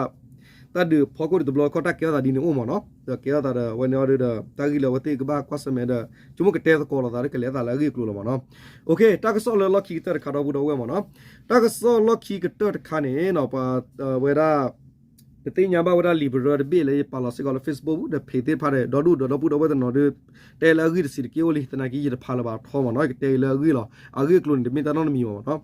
်ဒုးဖီခိၣ်တဘျီခီၣ်တၢ်ကဲထီၣ်သးဒ်န့ၣ်အိၣ်မ့ၢ်နီၤ, ဒီးကဲထီၣ်သးဒီး အဝဲန့ၣ်အီၤဒီး တၢ်ဂ့ၢ်လၢအဝဲသ့ၣ်ကဘၣ်ကွၢ်ဆၢၣ်မဲာ်ဒီး ဆိကမိၣ်ကတဲသကိးလိာ်သးဒီးကလဲၤသးလၢအဂ့ၢ်အကျိၤလီၤမ့ၢ်နီၤ. တၢ်ကစီၣ်လၢလီၢ်ခံကတၢၢ်တခါဒီပုၢ်ဒီဝဲၢ်မ့ၢ်နီၤ, တၢ်ကစီၣ်လီၢ်ခံကတၢၢ်တခါန့ၣ် ပှၤဝဲဒၣ် ပသ့ၣ်ညါဘၣ်ဝဲဒၣ်လံာ်ပရၢတဘ့ၣ်လၢယပာ်လီၤစ့ၢ်ကီးလၢ Facebook ဒီး page သ့ၣ်တဖၣ်ဒီး ဒီဒူၣ်ဒီးဒီပုၢ်ဒီဝဲၢ်တနီၤဒီး တဲလၢအဂ့ၢ်တစံးတက့ၢ်အိၣ်လံ သနာ်က့ယတဖးလၢၤဘၣ်ထီမ့ၢ်နီၤ, ယကတဲအံၤလၢအဂ့ၢ်လီၤ. အဂ့ၢ်အကျိၤန့ၣ် တမ့ၢ်တၢ်နီတမံၤဘၣ်မ့ၢ်နီၤ.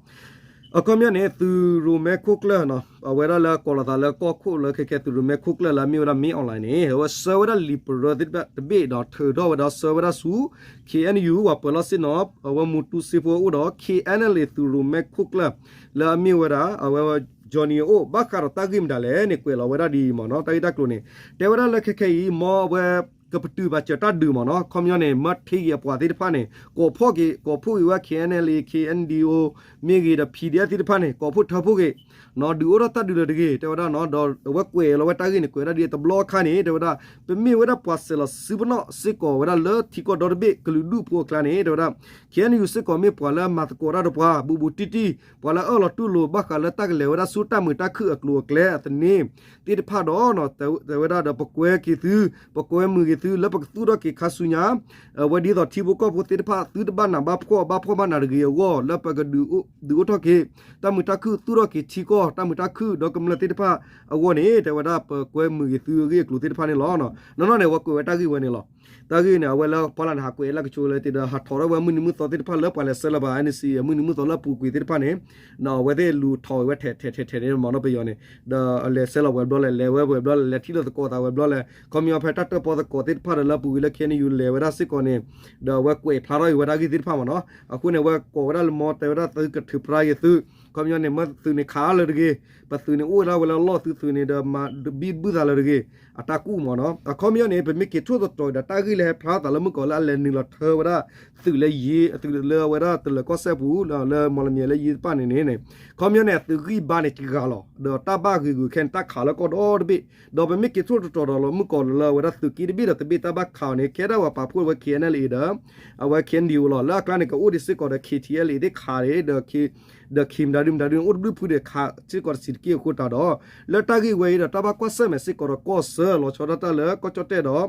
အခီပညီန့ၣ် သုးရိၣ်မဲခိၣ်ကျၢၢ် အဝဲဒၣ်လၢကိးလီၤသးလၢကီၢ်ခိၣ်လၢခဲခဲ သုးရိၣ်မဲခိၣ်ကျၢၢ်လၢအမ့ၢ်ဝဲဒၣ် မ့ၢ်အီၣ်လဲၣ်န့ၣ် အဝဲဆှၢဝဲဒၣ်လံာ်ပရၢတဘ့ၣ်ဒီးထုးထီၣ်ဝဲဒီးဆှၢဝဲဒၣ်ဆူ KNU ပှၤပၢၤလီၢ်ဆ့ၣ်နီၤ အဝဲမူတူစ့ဖိအိၣ်ဒီး KNLA သုးရိၣ်မဲခိၣ်ကျၢၢ် လၢအမ့ၢ်ဝဲဒၣ် အဝဲ Johnny အအိၣ် ဘၣ်ဃးဒီးတၢ်ဂ့ၢ်မတၤလဲၣ်န့ၣ် ကွဲးလီၤဝဲဒၣ်ဒ်အံၤမ့ၢ်နီၤ. တၢ်ဂ့ၢ်တၢ်ကျိၤန့ၣ် တဲဝဲဒၣ်လၢခဲခဲအံၤ မ်အဝဲ ကပတုာ်ဘၣ်စၢၤတၢ်ဒုးမ့ၢ်နီၤ. ခီပညီန့ၣ် မၢထံက့ၤအပှၤသ့ၣ်တဖၣ်န့ၣ် ကိးဖှိၣ်က့ၤ ကိးဖှိၣ်က့ၤဝဲ K N L A K N D O မ့ၢ်ဂ့ၤဒီး P D F သ့ၣ်တဖၣ်န့ၣ် ကိးဖှိၣ်ထၢဖှိၣ်က့ၤ ဒုးအိၣ်ထီၣ်တၢ်ဒုးလၢၤတဂ့ၤ တဲဝဲဒၣ်နီၤ. ဒီးအဝဲကွဲးလီၤဝဲတၢ်ဂ့ၢ်န့ၣ် ကွဲးဒၣ်ဒ်တဘျီခါန့ၣ် တဲဝဲဒၣ် ပမ့ၢ်ဝဲဒၣ်ပှၤစဲးလီၤစုပနီၣ်စ့ၢ်ကီးဝဲဒၣ်လၢထံကီၢ်ဒီတဘ့ၣ်ကလုာ်ဒူၣ်ဖိအကျါန့ၣ် တဲဝဲဒၣ် K N U စ့ၢ်ကီးမ့ၢ်ပှၤလၢမၤသကိးတၢ်ဒီးပှၤ ဘူးဘူးတံၢ်တံၢ် ပှၤလၢအၢၣ်လီၤတူၢ်လိာ်ဘၣ်ဃးလၢတၢ်ကလဲၤဝဲဒၣ်ဆူတၢ်မုာ်တၢ်ခုၣ်အကျိၤအကျဲအသန့ သ့ၣ်တဖၣ်ဒီး တဲဝဲဒၣ်ဒီး ပကွဲက့ၤသု ပကွဲမုာ်က့ၤသု လၢပကသူၣ်ထီၣ်က့ၤခါဆူညါ အဝဲဒ်သိးထံဖိကီၢ်ဖိသ့ၣ်တဖၣ် သုတဘၣ်နးဘၣ်ဖှီၣ်ဘၣ်ဖှီၣ်ဘၣ်နးတဂ့ၤအဂီၢ် လၢပကဒုးအိၣ်ထီၣ်က့ၤ တၢ်မုာ်တၢ်ခုၣ် သူၣ်ထီၣ်က့ၤထံကီၢ် တၢ်မုာ်တၢ်ခုၣ် ဒီကမျၢၢ်သ့ၣ်တဖၣ်အဂီၢ်န့ၣ် တဲဝဲဒၣ် ပကွဲမုာ်က့ၤသုအဂ့ၢ်အကျိၤသ့ၣ်တဖၣ်န့ၣ်လီၤ. နီၢ်နီၢ်န့ၣ် အဝဲကွဲးဝဲတၢ်ဂ့ၢ်ဝဲန့ၣ်လီၤ. တၢ်ဂ့ၢ်န့ၣ် အဝဲလၢဖီလာ်န့ၣ် ဟးကွဲးလၢကဆိလၢတ့ၢ်ဒီး ဟးထီၣ်ထီၣ်ဝဲမုၢ်နံၤမုၢ်သီသ့ၣ်တဖၣ်လၢပှၤလဲၤဆှၢလီၤဘၣ် N C A မုၢ်နံၤမုၢ်သီလၢအပူၤကွံာ်သ့ၣ်တဖၣ်န့ၣ် အဝဲသ့ၣ်လူၤထီၣ်ဝဲထဲးထဲးထဲးထဲးန့ၣ်မ့ၢ်နီၤ ပယီၤန့ၣ် ဒီးလဲၤဆှၢလီၤဝဲဘျီလဲၣ် လဲၤဝဲဝဲဘျီလဲၣ် လဲၤထံၣ်လိာ်သကိးသးဝဲဘျီလဲၣ် ခီပညီဖဲတၢ်တၢၣ်ပီသကိးသ့ၣ်တဖၣ်ဒီးလၢအပူၤကွံာ်လၢ K N U လဲၤဝဲဒၣ်စ့ၢ်ကီးန့ၣ် ဒီးအဝဲကွဲးဖျါထီၣ်က့ၤဝဲဒၣ်ဂ့ၢ်သ့ၣ်တဖၣ်မ့ၢ်နီၤ အဃိန့ၣ် အဝဲကိးဝဲဒၣ်လၢမ့ၢ်တဲဝဲဒၣ်သုကထုးဖျါက့ၤသု ခီပညီန့ၣ် မ့ၢ်သုးန့ၣ်ခးအါလၢၤတဂ့ၤ ပသုးန့ၣ်အိၣ်ဝဲဒၣ်ဝဲလၢအလီၢ်သုသုးန့ၣ်ဒီးမၤဘံၣ်ဘုၣ်သးလၢၤတဂ့ၤ အတၢ်ကူၣ်မ့ၢ်နီၤ အခီပညီန့ၣ် ပမ့ၢ်က့ၤထိၣ်သတြီၤဒီးတၢ်ဂ့ၢ်လၢဟဲဖျါသးလၢမုၢ်ကီၤလၢအလဲၤနုာ်လီၤထၢဝဲဒၣ် သုးလၢယ့ သုးလၢအဝဲဒၣ်တလၢၤကီၢ်စဲၣ်ပူၤ လၢမီၢ်လမၠဲၤလၢယ့တဖၣ်န့ၣ်န့ၣ် ခီပညီန့ၣ် အသုးဂံၢ်ဘါန့ၣ်ကဂၤလီၤ ဒီးတၢ်ဘၣ်ဂ့ၤဂုာ်ခဲန့ၣ် တၢ်ခးလၢကီၢ်ဒီတဘ့ၣ် ဒီးပမ့ၢ်က့ၤထိၣ်သတြီၤဒီးလၢမုၢ်ကီၤလၢအဝဲဒၣ်သုးက့တဘ့ၣ်ဒီးတဘ့ၣ်တၢ်ဘၣ်ခးအီၤန့ၣ် ကဲဒၣ်ပှၤပာ်ဖှိၣ်ဝဲ K N L A ဒီး အဝဲ K N D O လီၤ လၢအကျါန့ၣ် ကအိၣ်ဒံးစ့ၢ်ကီးဒီး K T L A သ့ၣ်ခးန့ၣ် ဒီး ဒီး K မတၤဒုမတၤဒုန့ၣ် အိၣ်တဘျုးဖုဒီးခးစ့ၢ်ကီးတစံးတက့ၢ်အဃိတးဒီး လၢတၢ်ဂ့ၢ်ဝဲအံၤဒီးတၢ်ဘၣ်ကွၢ်ဆၢၣ်မဲာ်စ့ၢ်ကီးဒီးကီၢ်ဆၢလီၤဆီဒၣ်တၢ်လၢကီၢ်ကၠီၣ်တဲၣ်ဒီး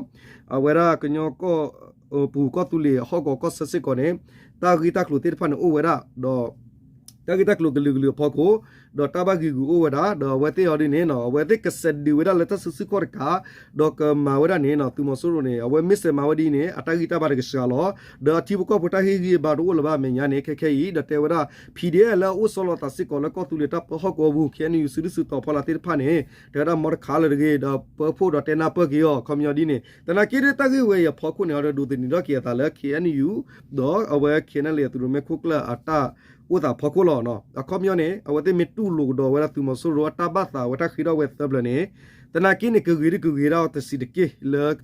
အဝဲဒၣ်ကညီကီၢ် ပူၤကီၢ်သူလ့ၤဟီၣ်ကဝီၤကီၢ်ဆၢစ့ၢ်ကီးန့ၣ် တၢ်ဂ့ၢ်တၢ်ကျိၤသ့ၣ်တဖၣ်န့ၣ်အိၣ်ဝဲဒၣ် ဒီး တၢ်ဂ့ၢ်တၢ်ကျိၤကလုာ်ကလုာ်အဖီခိၣ် ဒီးတၢ်ဘၣ်ဂ့ၤဂုာ်အိၣ်ဝဲဒၣ် ဒီးအဝဲသ့ၣ်အီၤဒ်န့ၣ် အဝဲသ့ၣ်ကစဲးဒုးဝဲဒၣ်လၢတၢ်စုဆူၣ်ခီၣ်တကး ဒီးကမၤဝဲဒၣ်န့ၣ် သုးမီၤစိရိၤန့ၣ် အဝဲမ့ၢ်စဲးမၤဝဲဒ်န့ၣ် အတၢ်ဂံၢ်တၢ်ဘါတကဆှၤလီၤ ဒီးအထံဖိကီၢ်ဖိတၢ်ဟ့ၣ်ဂံၢ်ဘါတအိၣ်လၢၤဘၣ်အမဲာ်ညါန့ၣ် ခဲခဲအံၤ ဒီးတဲဝဲဒၣ် P D F လၢအအိၣ်ဆီလီၤသးစ့ၢ်ကီးလၢကီၢ်သူလ့ၤတၢ်ပၢဟီၣ်ကဝီၤပူၤ K N U စုဒုၣ်စုတီၤဖီလာ်သ့ၣ်တဖၣ်န့ၣ် တဲဝဲဒၣ်မီတခးလၢၤတဂ့ၤ ဒီးပၢဖှိၣ်ဒီးတဲနၢ်ပၢၢ်က့ၤအီၤ ခီပညီဒ်န့ၣ် သနာ်က့ဒ်တၢ်ဂ့ၢ်ဝဲအံၤအဖီခိၣ်န့ၣ် အီၤဒီးဒိးသန့ၤထီၣ်က့ၤအသးလၢ K N U ဒီးအဝဲ K N L A အသုးရိၣ်မဲခိၣ်ကျၢၢ်အတၢ်အိၣ်သးဖီခိၣ်လီၤ. အခီပညီန့ၣ် အဝဲသ့ၣ်မ့ၢ်တူၢ်လိာ်ကဒီးဝဲဒၣ်သုးမီၤစိရိၤအတၢ်ဘၣ်သးဝဲတၢ်ဃ့ထီၣ်ဝဲသၢဖျၢၣ်န့ၣ် သနာ်က့န့ၣ် ကဂ့ၤဒ်ကဂ့ၤဒၣ်အီၤတစံးတက့ၢ်လၢ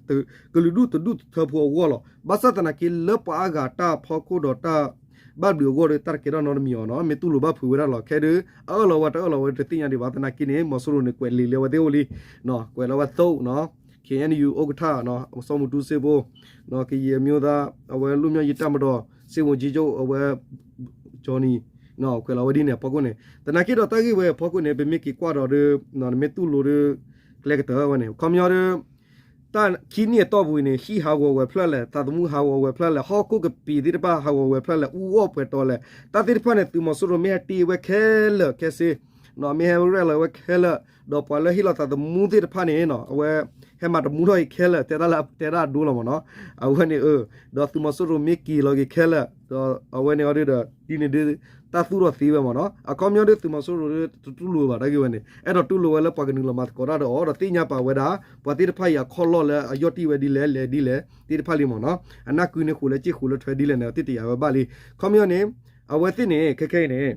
ကလုာ်ဒူၣ်တဒူၣ်တထၢဖိအဂီၢ်လီၤ. ဘၣ်ဆၣ်သနာ်က့လၢပှၤအါဂၤတၢ်ဖီခိၣ်ဒီးတၢ်ဘၣ်ဘျုးအဂီၢ်ဒီး တၢ်တကဲထီၣ်နီတမံၤအီၤနီၤ မ့ၢ်တူၢ်လိာ်ဘၣ်ဖုးဝဲဒၣ်လီၤ. ခဲဒုး အအၢၣ်လီၤဝဲတအၢၣ်လီၤဝဲတသ့ၣ်ညါဒံးဘၣ် သနာ်က့န့ၣ် မီၤစိရိၤန့ၣ် ကွဲးလံာ်လၢအဝဲသ့ၣ်အိၣ်လံ ကွဲးလၢအဝဲသိးနီၤ K N U ဥက္ကဋ္ဌ စီၤမူတူစ့ဖိ ကယံာ်အမျိုးသား အဝဲလွတ်မြောက်ရေးတပ်မတော် စစ်ဝန်ကြီးချုပ် အဝဲ Johnny ကွဲးလီၤဝဲဒ်န့ၣ်အဖီခိၣ်န့ၣ် သနာ်က့ဒီးတၢ်ဂ့ၢ်ဝဲအဖီခိၣ်န့ၣ် ပမ့ၢ်က့ၤကွၢ်ဒီးဒီး နမ့ၢ်တူၢ်လိာ်ဒီး ကျဲကတၢၢ်ဝဲန့ၣ် ခီပညီဒီး တၢ်ခံနံၣ်အတီၢ်ပူၤအံၤန့ၣ် ဟံၣ်ဟးဂီၤဝဲဖျၢၣ်လဲၣ်, သးသမူဟးဂီၤဝဲဖျၢၣ်လဲၣ်, ဟီၣ်ခိၣ်ကပံာ်သ့ၣ်တဖၣ်ဟးဂီၤဝဲဖျၢၣ်လဲၣ်, အူအီၣ်ပှဲၤတီလဲၣ်, တၢ်သ့ၣ်တဖၣ်န့ၣ် သုးမီၤစိရိၤမ့ၢ်ဟဲတ့ၢ်ဝဲခဲလၢာ်ခဲဆ့, မ့ၢ်ဟဲရဲၣ်လီၤဝဲခဲလၢာ်, ဒီးပှၤလၢဟ့ၣ်လီၤသးသမူသ့ၣ်တဖၣ်န့ၣ် အဝဲဟဲမၤတမူထီၣ်အံၤခဲလၢာ်, တဲတၢ်လၢတဲဒၣ်အဒိလီၤမ့ၢ်နီၤ, အဝဲန့ၣ် ဒီးသုးမီၤစိရိၤမ့ၢ်က့ၤလီၤက့ၤခဲလၢာ်, ဒီးအဝဲန့ၣ်အီၤဒုဒီး ဒ်န့ၣ်ဒု တၢ်သူၣ်ထီၣ်သ့ဝဲမ့ၢ်နီၤ, အခီပညီဒုသုးမီၤစိရိၤဒုတတူၢ်လိာ်ဘၣ်တၢ်ဂ့ၢ်ဝဲန့ၣ်, အဲၣ်ဒိးတူၢ်လိာ်ဝဲလၢပှၤကနုာ်လီၤမၤသကိးတၢ်ဒီးအီၤ ဒီးသ့ၣ်ညါပာ်ဝဲဒၣ် ပှၤသ့ၣ်တဖၣ်အံၤအခီၣ်လီၢ်လၢအယီၢ်တံၢ်ဝဲဒ်လဲၣ်လဲၣ်ဒ်လဲၣ်သ့ၣ်တဖၣ်လံမ့ၢ်နီၤ, အနၢ်ကုန့ၢ်ဃိးလၢက့ၢ်ဃိးလၢထွဲဒ်လဲၣ်န့ၣ် သ့ၣ်တယာ်ဝဲဘၣ်လံ, ခီပညီန့ၣ် အဝဲသ့ၣ်န့ၣ် ခဲခဲအံၤန့ၣ်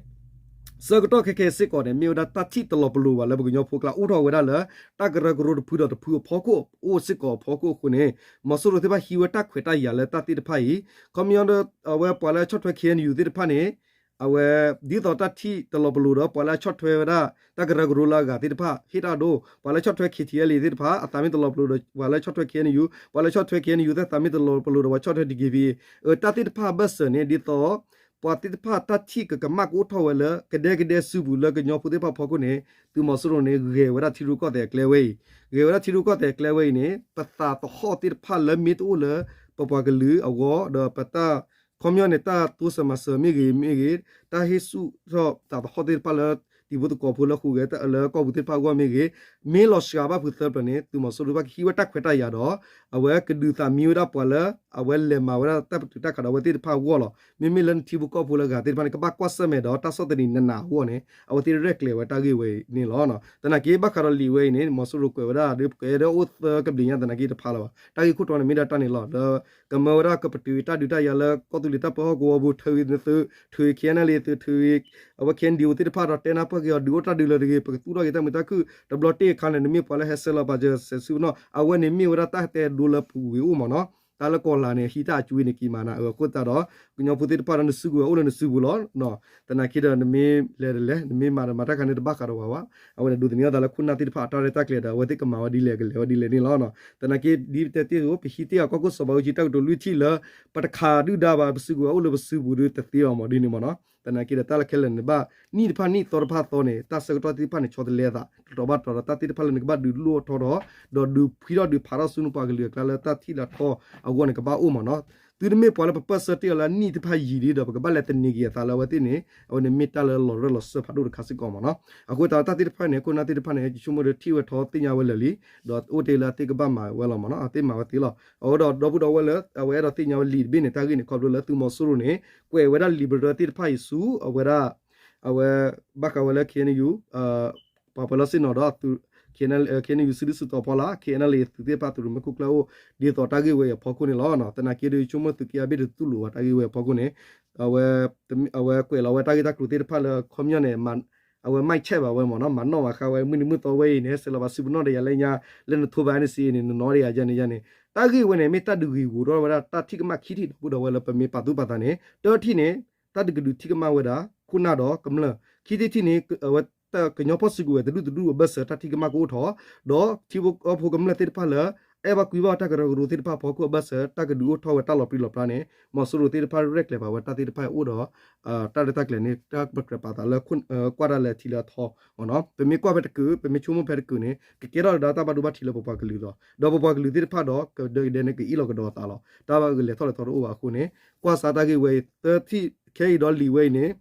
ဆၢကတီၢ်ခဲခဲအံၤစ့ၢ်ကီးန့ၣ် မ့ၢ်ဝဲဒၣ်တၢ်ထံၣ်တလီၤပလိာ်ဘၣ်လၢပကညီဖိကျါ အိၣ်ထီၣ်ဝဲဒၣ်လၢ တၢ်ကရၢကရိတဖုဒီးတဖုအဖီခိၣ် အိၣ်စ့ၢ်ကီးအဖီခိၣ်အဃိန့ၣ် မီၤစိရိၤသ့ၣ်တဖၣ်ဟံးဝဲတၢ်ခွဲးတၢ်ယာ်လၢတၢ်သ့ၣ်တဖၣ်အံၤ, ခီပညီဒီး အဝဲပှၤလၢဆီၣ်ထွဲ K N U သ့ၣ်တဖၣ်န့ၣ် အဝဲ ဒ်သိးတၢ်ထံၣ်တလီၤပလိာ်ဒီး ပှၤလၢအဆီၣ်ထွဲဝဲဒၣ် တၢ်ကရၢကရိလၢအဂၤသ့ၣ်တဖၣ် ဟ့ၣ်တၢ်ဒိ, ပှၤလၢဆီၣ်ထွဲ K T L A သ့ၣ်တဖၣ် အသးမ့ၢ်တလီၤပလိာ်ဒီး ပှၤလၢဆီၣ်ထွဲ K N U, ပှၤလၢဆီၣ်ထွဲ K N U သ့ၣ်သးမ့ၢ်တလီၤပလိာ်ဒီး ပှၤဆီၣ်ထွဲ D K B A, တၢ်သ့ၣ်တဖၣ်အဘၢၣ်စၢၤန့ၣ် ဒ်သိး ပှၤသ့ၣ်တဖၣ်တၢ်ထံၣ်ကကမၣ်ကအိၣ်ထီၣ်ဝဲလၢ ကဒဲကဒဲစုပူၤလၢကညီဖိသ့ၣ်တဖၣ်အဖီခိၣ်န့ၣ် သုးမီၤစိရိၤန့ၣ် ဂဲၤဝဲဒၣ်ထံရူၢ်ကီၢ်သဲးအကျဲဝဲအံၤ, ဂဲၤဝဲဒၣ်ထံရူၢ်ကီၢ်သဲးအကျဲဝဲအံၤန့ၣ် ပသးသဟီၣ်သ့ၣ်တဖၣ်လၢမ့ၢ်တအိၣ်လၢ ပပှၤကလုာ်အဂီၢ် ဒီးပတၢ် ခီပညီန့ၣ် တၢ်တိစၢၤမၤစၢၤမ့ၢ်ဂ့ၤမ့ၢ်ဂ့ၤ, တၢ်ဟ့ၣ်ဆူၣ်ထီၣ်သးသဟီၣ်သ့ၣ်တဖၣ်လၢ တံၤဖိသကိးဖိလၢဟူးဂဲၤလၢကီၢ်ပူၤသ့ၣ်တဖၣ်အဂီၢ်မ့ၢ်ဂ့ၤ, မ့ၢ်လီၤစှၤဘၣ်ဖုးသၢဖျၢၣ်န့ၣ် သုးမီၤစိရိၤဘၣ်ကဟံးဝဲတၢ်ခွဲးတၢ်ယာ်ဒီး အဝဲကဒုးသးမံဝဲဒၣ်ပှၤလၢ အဝဲလဲၤမၤဝဲဒၣ်တၢ်ပတုာ်တၢ်ခးဒီးအဝဲသ့ၣ်တဖၣ်အဂီၢ်လီၤ. မ့မ့ၢ်လၢနထံဖိကီၢ်ဖိလၢအဂၤသ့ၣ်တဖၣ်န့ၣ် ကဘၣ်ကွၢ်ဆၢၣ်မဲာ်ဒီးတၢ်ဆီၣ်သနံးနးနးအဂီၢ်န့ၣ် အဝဲသ့ၣ်ရဲၣ်ကျဲၤဝဲတၢ်ဂ့ၢ်ဝဲအံၤန့ၣ်လီၤ. သနာ်က့ဘၣ်ဃးဒီးလံာ်ဝဲအံၤန့ၣ် မီၤစိရိၤကွဲးဝဲဒၣ်ဒီး ကွဲးဒီးအိၣ်သၢကဘျံးညါသနာ်က့တဖးလၢၤဘၣ်. တၢ်ဂ့ၢ်ခိၣ်တီန့ၣ်မ့ၢ်ဒၣ်တၢ်န့ၣ်လီၤ. ဒီးကမၢဝဲဒၣ်ကပတုာ်တၢ်ဒုးတၢ်ယၤလၢကီၢ်သူလ့ၤတၢ်ပၢဟီၣ်ကဝီၤပူၤ ထုးဂ့ၤနသုး ထုးဂ့ၤ K N L A သုး ထုးဂ့ၤ အဝဲ K N D O သ့ၣ်တဖၣ်ဒီးတဲနၢ်ပၢၢ် က့ၤအီၤဒုးအိၣ်တၢ်ဒုးလၢတဂ့ၤ ပကသူၣ်ထီၣ်က့ၤတၢ်မုာ်တၢ်ခုၣ် တဘျီတ့ၢ်အခါန့ၣ် နမ့ၢ်ပှၤလၢဟဲဆဲးလီၤပာ်စၢၤစဲးဆူပနီၣ် အဝဲန့ၣ်မ့ၢ်ဝဲဒၣ်တၢ်ဟဲတဲဒိလၢပူၤဝံၤအိၣ်မ့ၢ်နီၤ တၢ်လၢကီၤလၤန့ၣ် ဟံးတၢ်အကွံန့ၣ်က့ၤမးနၤ အဃိသတးဒီး ကညီဖိသ့ၣ်တဖၣ်ဒီးနစုကဝဲၤအိၣ်လၢနစုပူၤလီၤ သနာ်က့ဒီး နမ့ၢ်လဲၤဒီးလဲၤ နမ့ၢ်မၤဒီးမၤတၢ်ခါန့ၣ်တဘၣ်ဃးဒီးဝဲဘၣ် အဝဲန့ၣ်ဒိးသန့ၤအသးလၢခိၣ်နၢ်သ့ၣ်တဖၣ်အတၢ်ရဲၣ်တၢ်ကျဲၤဒီး အဝဲသ့ၣ်ကမၤဝဲဒ်လဲၣ် ကလဲၤဝဲဒ်လဲၣ်န့ၣ်လီၤ. သနာ်က့ဒ်ပတဲတ့ၢ်အသိး ပဟံးတ့ၢ်အီၤကီၢ်ခိၣ်စီၤဘးအူကၠံတၢ်ကတိၤလွံၢ်ထံၣ်လၢ ပတခးဒုၣ်ဒါဘၣ် ပစုကဝဲၤအိၣ်လၢပစုပူၤဒုးတသ့အီၤမးဒ်န့ၣ်မ့ၢ်နီၤ. သနာ်က့ဒီးတၢ်လၢခဲလၢာ်န့ၣ်ဘၣ် နံၣ်တဖၣ်နံၣ်သီတဖၣ်သီန့ၣ် တၢ်ဆၢကတီၢ်သ့ၣ်တဖၣ်န့ၣ် ဆီတလဲအသး တတီၤဘၣ်တတီၤဒီး တၢ်သ့ၣ်တဖၣ်လၢနကဘၣ်ဒုးလိၣ်ထီၣ်ထီထီၣ် ဒီးဒုးဖှံထီၣ်ဒုးဖးထီၣ်ဆူနပှၤကလုာ်အကျါလၢတၢ်ထံၣ်လၢထီအဂီၢ်န့ၣ် ကဘၣ်အိၣ်မ့ၢ်နီၤ. သုတမ့ၢ်ပှၤလၢပပၢၢ်ဆၢတ့ၢ်အီၤလၢအနံၣ်တဖၣ်ယံာ်ဒံးဒီး ပကဘၣ်လဲၤသန့ၤက့ၤအသးလၢအဝဲသ့ၣ်န့ၣ် အဝဲန့ၣ်မ့ၢ်တၢ်လၢလီၤရၢၢ်လီၤစၢၢ်ဖးဒိၣ်တခါစ့ၢ်ကီးမ့ၢ်နီၤ. အဃိသတးတၢ်သ့ၣ်တဖၣ်န့ၣ် ခိၣ်နၢ်သ့ၣ်တဖၣ်န့ၣ် ယဆိကမိၣ်ဒီးထံၣ်ဝဲထီသ့ၣ်ညါဝဲလၢာ်လံ ဒီးအိၣ်တ့ၢ်လၢအသ့ၣ်ကဘၣ်မၤဝဲလီၤမ့ၢ်နီၤ အသ့ၣ်မၤဝဲသ့လီၤ. အဃိဒီးဒီပုၢ်ဒီဝဲၢ်လၢ အဝဲအဲၣ်ဒိးသ့ၣ်ညါဝဲလံာ်တဘ့ၣ်န့ၣ် တၢ်ဂ့ၢ်န့ၣ် ခီဖျိလၢသုးမီၤစိရိၤန့ၣ် ကွဲးဝဲဒၣ် liberal သ့ၣ်တဖၣ်အံၤဆူ အဝဲဒၣ် အဝဲ ဘၣ်ဃးဝဲလၢ KNU ပှၤပၢၤလီၢ်ဆ့ၣ်နီၤဒီး KNU စုဒုၣ်စုတီၤဖီလာ် KNLA သုးသ့ၣ်တဖၣ်သုးရူးမဲာ်ခိၣ်ကျၢၢ်အိၣ် ဒ်သိးတၢ်ဂ့ၢ်ဝဲအံၤအဖီခိၣ်န့ၣ်လီၤ. သနာ်က့ဒီး ယဆိကမိၣ်သုးက့အါဘ့ၣ်တတူၢ်လိာ်ဘၣ်တၢ်ဂ့ၢ်ဝဲအဖီခိၣ်န့ၣ် အဝဲ အဝဲကွဲးလီၤဝဲတၢ်ဂ့ၢ်တၢ်ကျိၤသ့ၣ်တဖၣ်လၢခီပညီန့ၣ် အဝဲ mind check ဘၣ်ဝဲမ့ၢ်နီၤ မၤနီၣ်ဘၣ်ဃးဝဲ မုၢ်နံၤမုၢ်သီဝဲအံၤန့ၣ် ဟဲဆဲးလီၤဘၣ်စုပနီၣ်ဒီးယၤလၢညါ လၢနထိဘၣ် NCA န့ၣ် နနီၣ်ဒီးယၤယၤန့ၣ်ယၤန့ၣ် တၢ်ဂ့ၢ်ဝဲန့ၣ် မ့ၢ်တၢ်ဒုးဂ့ၤဂီၤထီၣ်ဝဲဒၣ်တၢ်ထံၣ်ကမၣ်ခံထံၣ်ဒီပုၢ်ဒီဝဲၢ်လၢပမ့ၢ်ပာ်သူၣ်ပာ်သးန့ၣ် တထံၣ်န့ၣ် တၢ်ဒုးကဒုးထံၣ်ကမၣ်ဝဲဒၣ် ခိၣ်နၢ်ဒီးကမျၢၢ် ခံထံၣ်တထံၣ်န့ၣ် အဝဲ ကညီဖီၣ်စုကဝဲၤတဒူၣ်တဒူၣ်အဘၢၣ်စၢၤတၢ်ထံၣ်ကမၣ်ကအိၣ်ထီၣ် ဒီးထံဖိကီၢ်ဖိကမျၢၢ်သ့ၣ်တဖၣ်လၢ အဲၣ်ဘၣ်ကွံဘၣ်တၢ်ကရၢကရိသ့ၣ်တဖၣ်အဖီခိၣ်အဘၢၣ်စၢၤ တၢ်ကဒုးအိၣ်ထီၣ်ဝဲတၢ်လီၤပြံလီၤပြါန့ၣ် မီၤစိရိၤသ့ၣ်တဖၣ်ရဲၣ်ကျဲၤဘၣ်ဝဲတၢ်သ့ၣ်တဖၣ်အံၤအိၣ်ဒီး တၢ်ရဲၣ်တၢ်ကျဲၤန့ၣ် တၢ်ပကြၢးပာ်သးလၢ ကွၢ်တၢ်လၢထံလၢအထီမ့ၢ်နီၤ ပမ့ၢ်ကွၢ်ဖဲတကုး ပမ့ၢ်ဆိကမိၣ်ဖဲတကုးန့ၣ် ကကဲထီၣ်ကဒါတၢ်ဘၣ်ဒိဘၣ်ထံးလၢပပှၤကလုာ်လီၤ. ဒီးပပှၤကလုာ်သ့ၣ်တဖၣ်ဒီး ကဒၢကဒဲန့ၣ် ကအ့ၣ်လိာ်ကဒီးအသးလီၤ. တၢ်ဘၣ်လဲၤထီၣ်လဲၤထီတအိၣ်ဘၣ်အဃိန့ၣ် ကွၢ်စးတၢ်ဂ့ၢ်ဝဲအံၤ သၢထံၣ်ခဲအံၤဒီးလံာ်ဝဲအံၤန့ၣ်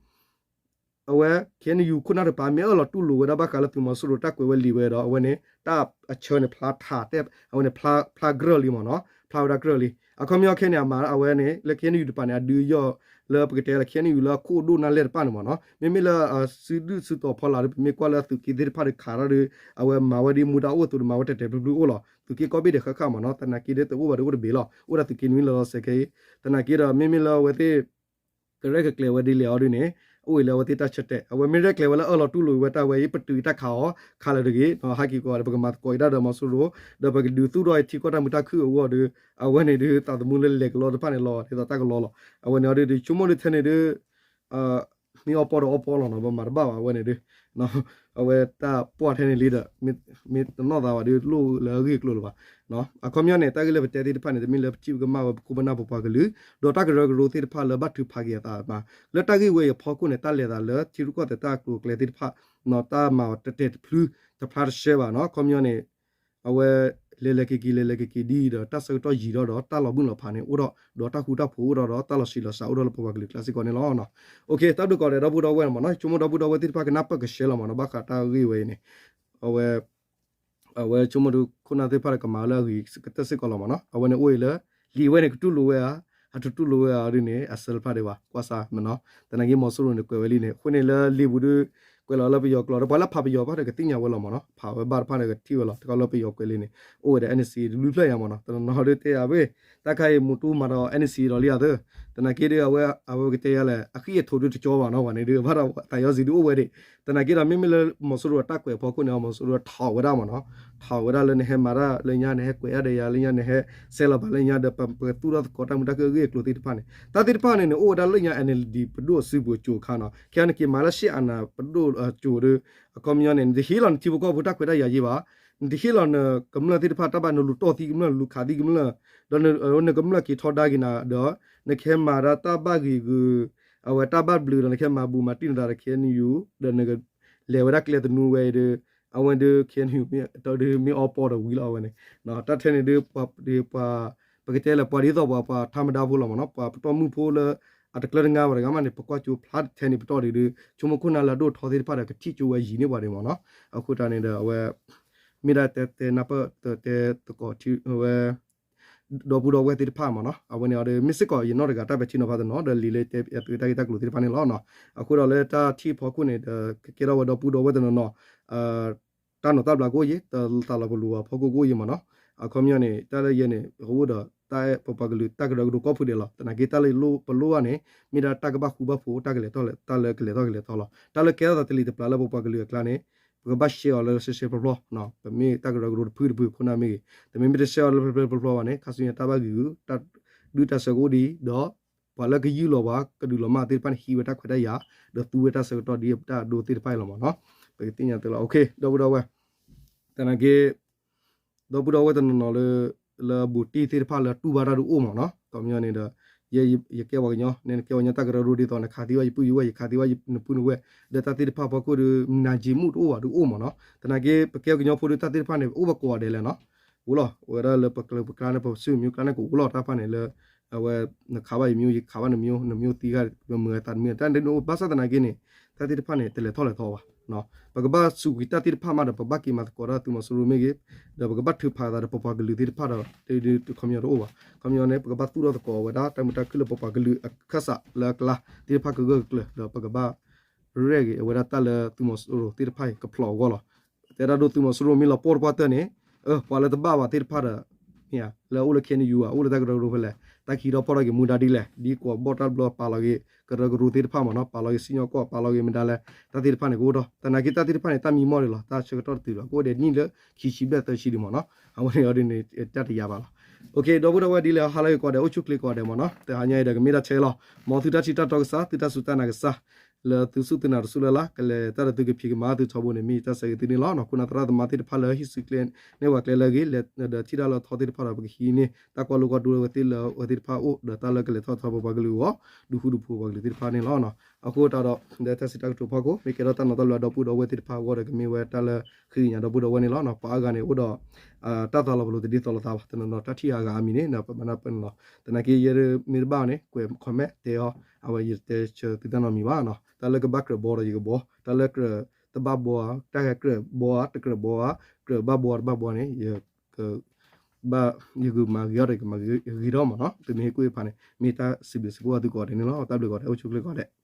အဝဲ KNU ခိၣ်နၢ်တပၤ မ့ၢ်အၢၣ်လီၤတူၢ်လိာ်ဝဲဒၣ်ဘၣ်ဃးလၢသုးမီၤစိရိၤတၢ်ကွဲးဝဲလံာ်ဝဲဒီး အဝဲန့ၣ် တၢ်အဆၢန့ၣ် ဖျါထးတဲ အဝဲန့ၣ် ဖျါကြၢၢ်လံမ့ၢ်နီၤ ဖျါဝဲဒၣ်ကြၢၢ်လံ. အခီပညီခဲန့ၣ် အမၤအဝဲန့ၣ် လၢ KNU တပၤန့ၣ် အဒုးယီၢ်လၢပကတဲလၢ KNU လၢအခိၣ်ဒိၣ်နၢ်လဲၢ်တဖၣ်န့ၣ်မ့ၢ်နီၤ မ့မ့ၢ်လၢ စုဒုၣ်စုတီၤဖီလာ်ဒီး ပမ့ၢ်ကွၢ်လၢသုးက့သ့ၣ်တဖၣ်ဒီးခးထီၣ်ဒီး အဝဲမၤဝဲဒ်မူဒါအိၣ်အသိးဒီး မၤဝဲတဲာ်တဲာ်ဖျုးဖျုးအိၣ်လီၤ. သုးက့ကီၢ်ဘ့ၣ်ဒီးဃၣ်ဃၣ်မ့ၢ်နီၤ သနာ်က့ဒီးတအိၣ်ဘၣ်ဒီးအိၣ်တဘ့ၣ်လီၤ. အိၣ်ဒၣ်သုးက့နွံလီၤလီၤစဲးခဲအံၤ သနာ်က့ဒီး မ့မ့ၢ်လၢအဝဲသ့ၣ် ကရဲၣ်ကကျဲၤဝဲဒ်လဲၣ်အီၤဒ်န့ၣ် အိၣ်အံၤလၢအဝဲသ့ၣ်တၢ်ဆၢတဲာ် အဝဲမ့ၢ်ရဲၣ်ကျဲၤဝဲလၢအၢၣ်လီၤတူၢ်လိာ်ဝဲတၢ်ဝဲအံၤ ပတုာ်တၢ်ခးအီၤ ခးလၢာ်တဂ့ၤ ဟဲက့ၤကိးဂၤဒီး ပကမၤသကိးအံၤဒၣ်ဒီးမီၤစိရိၤ ဒီးပကဒုးသူၣ်ထီၣ်အံၤထံကီၢ်တၢ်မုာ်တၢ်ခုၣ်အဂီၢ်ဒီး အဝဲန့ၣ်ဒုး သးသမူလၢလဲၤကလီတဖၣ်န့ၣ်လီၤ ဒ်သိးတၢ်ကလီလီၤ. အဝဲန့ၣ်အီၤဒုး ဆိကမိၣ်ဒုးထဲန့ၣ်ဒုး မ့ၢ်အီပီဒီးအီပီလီၤနီၤ ပမၤတဘၣ်ဘၣ်အဝဲန့ၣ်ဒုး အဝဲတၢ်ပှၢ်ထဲန့ၣ်လံဒီး မ့ၢ်တနီၣ်သးဘၣ်ဒုး လိၣ်လၢအဂ့ၢ်အကျိၤလၢၤဘၣ်. အခီပညီန့ၣ် တၢ်ဂ့ၢ်လၢပတဲသ့ၣ်တဖၣ်န့ၣ် တမ့ၢ်လၢပထံၣ်ပကမၣ်ဝဲပခိၣ်ပနၢ်ပပှၤကလုာ် ဒီးတၢ်ကရၢကရိသ့ၣ်တဖၣ်လၢဘၣ်ထုးဖးက့ၤအသးမး လၢတၢ်ဂ့ၢ်ဝဲအံၤအဖီခိၣ်န့ၣ် တၢ်လဲၤသးလၢထံရူၢ်ကီၢ်သဲးတၢ်ကျိၤအကျဲသ့ၣ်တဖၣ် တၢ်မၤတဲာ်တဲာ်တဖျုးတဖျါတရှဲဘၣ်နီၤ အခီပညီန့ၣ် အဝဲ လဲၤလဲၤက့ၤက့ၤ လဲၤလဲၤက့ၤက့ၤဒ်အံၤဒီး တၢ်ဆၢကတီၢ်ယံာ်ထီၣ်ဒီး တၢ်လီၤမုၢ်လီၤဖးန့ၣ်အိၣ်ထီၣ် ဒီးတၢ်ဃူတၢ်ဖိးအိၣ်ထီၣ်ဒီး တၢ်လီၤဆံးလီၤစှၤအိၣ်ထီၣ်လၢပပှၤကလုာ်ကျါစ့ၢ်ကီးန့ၣ်လီၤ. တၢ်ဘျုးကိးဂၤဒဲး ဒီပုၢ်ဒီဝဲၢ်မ့ၢ်နီၤ ဆိကမိၣ်ဒီပုၢ်ဒီဝဲၢ်သ့ၣ်တဖၣ်ကနၢ်ပၢၢ်ကဆှဲလီၤမ့ၢ်နီၤ ဘၣ်ဃးတၢ်ဂ့ၢ်ဝဲအံၤန့ၣ် အဝဲ အဝဲဆိကမိၣ်ဒီးခိၣ်နၢ်သ့ၣ်တဖၣ်ဒီးကမၤဝဲလၢအဂ့ၤကတၢၢ်စ့ၢ်ကီးလီၤမ့ၢ်နီၤ အဝဲန့ၣ်အိၣ်အံၤလၢ လံာ်ဝဲန့ၣ် ကတူၢ်လိာ်ဝဲဧါ အတတူၢ်လိာ်ဝဲဧါဒ်န့ၣ် အဆၢတဖၣ်ဒံးဘၣ် ကွၢ်စးမ့ၢ်နီၤ သနာ်က့မီၤစိရိၤန့ၣ်ကွဲးဝဲလံန့ၣ် အဃိန့ၣ်လၢလံာ်ပူၤဒုး ကွဲးလီၤလၢပယီၤကျိာ်ဒီး ပှၤလၢဖးပယီၤတဖၣ်ဒီးကသ့ၣ်ညါဝဲလီၤမ့ၢ်နီၤ ဖးဝဲဘၣ်တဖၣ်ဒီးကထံၣ်ဝဲလီၤ တခီလၢပယီၤကွဲးလံန့ၣ် အိၣ်ဝဲဒီး NCA တဘျုးဖျၢၣ်ညါမ့ၢ်နီၤ တနီၤနီၤဒုးတဲယၤဝဲ တၢ်ခါအံၤမူတူၢ်မၤဒီး NCA ဒီးလံဧါသၢ သနာ်က့ဒီး အဝဲ အဝဲကတဲယၤလဲၣ် အဃံအထိးဒုးတကၠီဘၣ်နီၤ ပှၤန့ၣ်ဒုး ဘၣ်ဒီးသးယီၤစံးဒုးအိၣ်ဝဲဒၣ် သနာ်က့ဒီး မ့မ့ၢ်လၢမီၤစိရိၤအတၢ်ကွဲးအဖီခိၣ်န့ၣ် မီၤစိရိၤထးဝဲဒၣ်မ့ၢ်နီၤ ထးဝဲဒၣ်လၢနဟဲမၤတၢ်လၢညါ နဟဲကွဲးတၢ်ဒီးယၤလၢညါ နဟဲစဲးလီၤဘၣ်လၢညါဒီး ပကသူၣ်ထီၣ်သကိးတၢ်မုာ်တၢ်ခုၣ်အဂ့ၢ်အကျိၤသ့ၣ်တဖၣ်န့ၣ် တၢ်သ့ၣ်တဖၣ်န့ၣ်န့ၣ် အိၣ်ဝဲဒၣ်လၢညါ NLD ပဒိၣ်အစုပူၤအစိၤအခါနီၤ ခဲအံၤနက့ၤမၤလၢ စစ်အာဏာရှင် ပဒိၣ်အစိၤဒီး အခီပညီန့ၣ် နတဟ့ၣ်လီၤနထံဖိကီၢ်ဖိတၢ်ခွဲးတၢ်ယာ်ယံၤဘၣ် နတဟ့ၣ်လီၤနကမျၢၢ်သ့ၣ်တဖၣ်တၢ်ဘၣ် နလူၤတီၢ်သံကမျၢၢ် နလူၤခးသံကမျၢၢ် ဒီးနကမျၢၢ်က့ၤထီဒါက့ၤနၤဒီး နကဟဲမၤဒၣ်တၢ်ဘၣ်ဂ့ၤဂ့ၤ အဝဲတၢ်ဘၣ်ဘျုးဒီး နကဟဲမၤဘူၣ်မၤတံၢ်နသးဒီး KNU ဒီးနကလဲၤဝဲဒၣ်ကျဲသနူဝဲအံၤဒီး အဝဲဒုး KNU မ့ၢ်အီပီဒီးဝံၤလီၤအဝဲန့ၣ် တၢ်ထဲန့ၣ်ဒုး ပှၤ ပကတဲလၢပှၤဒ်သိးပှၤ ပှၤထါမဒါဖိလီၤမ့ၢ်နီၤ ပှၤပတီၢ်မုၢ်ဖိလၢ အတကျၢၤတငါဝဲတဂၤမးန့ၣ် ပကွၢ်ကၠိဖျါထဲန့ၣ်ပတီၢ်ဒုး ဆိကမိၣ်ခိၣ်နၢ်လၢအဒိၣ်ထီသ့ၣ်တဖၣ်ဒီး ကထံၣ်ကၠိဝဲယံၤန့ၢ်ပှၤဒံးမ့ၢ်နီၤ အဃိတၢ်န့ၣ်ဒီး အဝဲ မ့ၢ်ဒၣ်တဲတဲနၢ်ပၢၢ်တဲသကိးထံဝဲ ဒီပုၢ်ဒီဝဲၢ်သ့ၣ်တဖၣ်မ့ၢ်နီၤ အဝဲန့ၣ်အီၤဒီး မ့ၢ်စ့ၢ်ကီးယနီၢ်တဂၤ တၢ်ပဲာ်ထံနီၤဖးတနီၤ ဒီးလံာ်လၢတဲအသုးတၢ်ဂ့ၢ်တၢ်ကျိၤသ့ၣ်တဖၣ်န့ၣ်လီၤ. အဃိဒီးလၢတၢ်ထံၣ်ဖီခိၣ်န့ၣ်ဒီး ကကဲထီၣ်ဝဲဒီပုၢ်ဒီဝဲၢ်တနီၤနီၤ တၢ်နီၤတၢ်ဘျးကအိၣ်ယံၤ တၢ်သးလီၤပလိာ်အဖီခိၣ်ကအိၣ်ယံၤမ့ၢ်နီၤ အခီပညီန့ၣ် တၢ်လၢယဲန့ၣ် ကအိၣ်ဒီး ပပှၤကလုာ်တၢ်ကရၢကရိကီၢ်ဖုဒဲးလီၤ. သနာ်က့တၢ်လၢပလိၣ်ဘၣ်န့ၣ် မ့ၢ်ဒၣ်တၢ်ကဘၣ်ဃူဘၣ်ဖိး တၢ်ကလဲၤထီၣ်လဲၤထီ တၢ်လၢကလဲၤထီၣ်ကလဲၤထီလီၤ. တၢ်လၢကဲထီၣ်သးတလံၤတပျၢ်လၢပပှၤကလုာ်အကျါန့ၣ် ပကဘၣ် share အီၤလၢရှဲရှဲဖျီဖျီ, ပမ့ၢ်တၢ်ကရၢကရိတဖုတဖုခိၣ်နၢ်မ့ၢ်ဂ့ၤ, တမ့ၢ်မ့ၢ်တ share အီၤလၢရှဲရှဲဖျီဖျီဘၣ်န့ၣ် ခါဆူညါတၢ်ဘၣ်ဂံာ်ဂူာ် တၢ်ဒုၣ်တၢ်ဆၢကအိၣ်ဒံး ဒီး ပှၤလၢကယုၢ်လီၤပှၤ ကဒုးလီၤမၢ်သ့ၣ်တဖၣ်န့ၣ် ဟံးဝဲတၢ်ခွဲးတၢ်ယာ် ဒီးသူဝဲတၢ်ဆၢကတီၢ်ဒ်တၢ်အဒိသ့ၣ်တဖၣ်အံၤလီၤမ့ၢ်နီၤ. ပကသ့ၣ်ညါတလီၤ. ဒီပုၢ်ဒီဝဲၢ်, သနာ်က့ ဒီပုၢ်ဒီဝဲၢ်တနီၤနီၤလၢ လၢဘူးတံၢ်သ့ၣ်တဖၣ်လၢတူၢ်ဘၣ်တၢ်ဒုးအိၣ်မ့ၢ်နီၤ. ခီပညီန့ၣ်ဒီး ယဲယကဲပှၤကညီ နကဲပှၤကညီတၢ်ကရၢကရိဒ်သိး နခးသံဝဲယပုၢ်ယဝဲၢ် ယခးသံဝဲနပုၢ်နဝဲၢ် ဒီးတၢ်သ့ၣ်တဖၣ်ဖီခိၣ်ဒီး နာ်က့မူးတအိၣ်ဘၣ်ဒုးအိၣ်မ့ၢ်နီၤ. သနာ်က့ ပကဲပှၤကညီဖိဒီးတၢ်သ့ၣ်တဖၣ်န့ၣ် အိၣ်ဘၣ်ကိးဂၤဒဲးလဲၣ်နီၤ. အိၣ်လီၤ ဝဲဒၣ်လၢပကျိာ်ပကျါန့ၣ် ပစုမ့ၢ်ကျါန့ၣ်ကအိၣ်လီၤ တၢ်တဖၣ်န့ၣ်လၢ အဝဲ နခးဘၣ်ယမ့ၢ် ယခးဘၣ်နမ့ၢ် နမ့ၢ်သံဂၤမ့ၢ်တၢ်န့ၣ်အိၣ် ဘၣ်ဆၣ်သနာ်က့န့ၣ် တၢ်သ့ၣ်တဖၣ်န့ၣ် တလဲၤထီၣ်လဲၤထီဘၣ်. ပကဘၣ်စူးကွံာ်တၢ်သ့ၣ်တဖၣ်မးဒီး ပဘၣ်က့ၤမၤသကိးတၢ်သုးမီၤစိရိၤမ့ၢ်ဂ့ၤ, ဒီးပကဘၣ်ထုးဖးသးဒီးပပှၤကလုာ်သ့ၣ်တဖၣ်ဒီး တခီပညီတအိၣ်ဘၣ်. ခီပညီန့ၣ် ပကဘၣ်သူၣ်ထီၣ်သကိးဝဲဒၣ် တၢ်မုာ်တၢ်ခုၣ်လၢပပှၤကလုာ်အခၢၣ်စးလၢအကျါသ့ၣ်တဖၣ်ကဂၢၢ်ကကျၢၤ ဒီးပကဘၣ် ရဲၣ်ဂ့ၤအဝဲဒၣ်တၢ်လၢသုးမီၤစိရိၤသ့ၣ်တဖၣ်အံၤကဖျိးအဂီၢ်လီၤ. တဲဒၣ်ဒိသုးမီၤစိရိၤမ့ၢ်လီၤပှီၢ်တပှၢ်တၢၢ်န့ၣ် ပှၤလၢတဘၣ်ဘၣ်သ့ၣ်တဖၣ်ဒီး မ့ၢ်ဧါ လၢအအိၣ်လၢ ခ့ၣ်အဲၣ်ယူၣ် ဧါ အိၣ်လၢတၢ်ကရၢကရိဖဲလဲၣ် တၢ်ကဟံးထီၣ်ဖီၣ်ထီၣ်က့ၤမူဒါဒ်လဲၣ် ဒ်ကိးဘီၣ်တၢ်ဘျီပာ်လီၤက့ၤ ကရၢကရိသ့ၣ်တဖၣ်မ့ၢ်နီၤ ပာ်လီၤက့ၤစံၣ်ညီၣ်ကွီၢ် ပာ်လီၤက့ၤမတၤလဲၣ် တၢ်သ့ၣ်တဖၣ်န့ၣ်ကအိၣ်ထီၣ် သနာ်က့တၢ်သ့ၣ်တဖၣ်န့ၣ် တၢ်မံမီၢ်ဒံးလီၤ တၢ်ဆၢကတီၢ်တတုၤဒီး ကအိၣ်ဒဲးနံၣ်လၢခံဆံဘျဲၣ်သၢဆံဒံးမ့ၢ်နီၤ အဝဲန့ၣ်အီၤဒ်န့ၣ် တၢ်တယာ်ဘၣ်လီၤ. ဒီပုၢ်ဒီဝဲၢ်ဒ်လဲၣ် ဟါလၢဂ့ၤကိးဂၤဒဲး အိၣ်ဆူၣ်ချ့ကိးဂၤဒဲးမ့ၢ်နီၤ တဟါညါအံၤဒီးကမ့ၢ်တၢ်ဆဲးလီၤ မ်သုတၢ်ထံၣ်တၢ်တီကစၢ် သုတၢ်စူၢ်တၢ်နာ်ကစၢ် လၢသုစူၢ်သုနာ်တစူၢ်လၢ်လၢ် ကလဲၤတၢ်ဒီးသုကဖံးကမၤသုထီဘိန့ၣ် မ့ၢ်တၢ်ဆၢဂ့ၤသုန့ၣ်လီၤ. ခိၣ်နၢ်သရၣ်သမါသ့ၣ်တဖၣ်လၢဟံးစုကျဲန့ၢ်ပှၤကျဲလၢအဂ့ၤ လဲၤဒီးထံၣ်တၢ်လၢအထီသ့ၣ်တဖၣ်ဒီး ပကဟံးန့ၢ်တၢ်ကွၢ်လိကွၢ်ဒိဝဲသ့ၣ်လၢအဝဲသ့ၣ်တဖၣ်အအိၣ် ဒီးတၢ်လၢကလဲၤထီၣ်ထီပပှၤကလုာ်အဂီၢ် ဒုးဃူဒုးဖိးပှၤကလုာ်သ့ၣ်တဖၣ်န့ၣ်လီၤ. အဃိသတးဒီး လၢတၢ်စံးတၢ်ကတိၤဖီခိၣ် မ့ၢ်ကဲထီၣ်တၢ်နီၤတၢ်လၢအဒီပုၢ်ဒီဝဲၢ်သ့ၣ်တဖၣ်အဂီၢ်ဒီး ကမ့ၢ်ဝဲတၢ်လၢဃ့ကညးဒီပုၢ်ဒီဝဲၢ်န့ၣ်လီၤ. ပှၤအါဂၤန့ၣ်အိၣ်ဒီး တၢ်သးလီၤပလိာ်တဒ်သိးလိာ်သးဘၣ် တနီၤနီၤတၢ်ထံၣ်အါဂၤအါမံၤန့ၣ် ပမၤနၢ်ပၢၢ်န့ၣ်လီၤ. သနာ်က့ ယဲမ့ၢ်တဘၣ်န့ၣ် ကွဲး comment တဲအီၤ အဝဲယတဲဆၢသုတၢ်နီတမံၤဘၣ်နီၤ တၢ်လၢကဘၣ်ကြၢးဘီဒီးယကဘီ တၢ်လၢကြၢးတဘၣ်ဘီဧါ တၢ်ဂဲၤကြၢးဘီဧါ တကြၢးဘီဧါ ကြၢးဘၣ်ဘီတဘၣ်ဘီန့ၣ် ယကဘၣ် ယကမၤဂ့ၤအီၤဒီးယကမၤဂ့ၤထီၣ်မ့ၢ်နီၤ တမ့ၢ်ဟ့ၣ်ကူၣ်ဟ့ၣ်ဖးန့ၣ် မ့ၢ်တၢ်စံးဘျုးစံးဖှိၣ်အသုကိးဂၤဒဲးန့ၣ်လီၤ. တၢ်ဘျုးကိးဂၤဒဲး အိၣ်ဆူၣ်ချ့ကိးဂၤဒဲး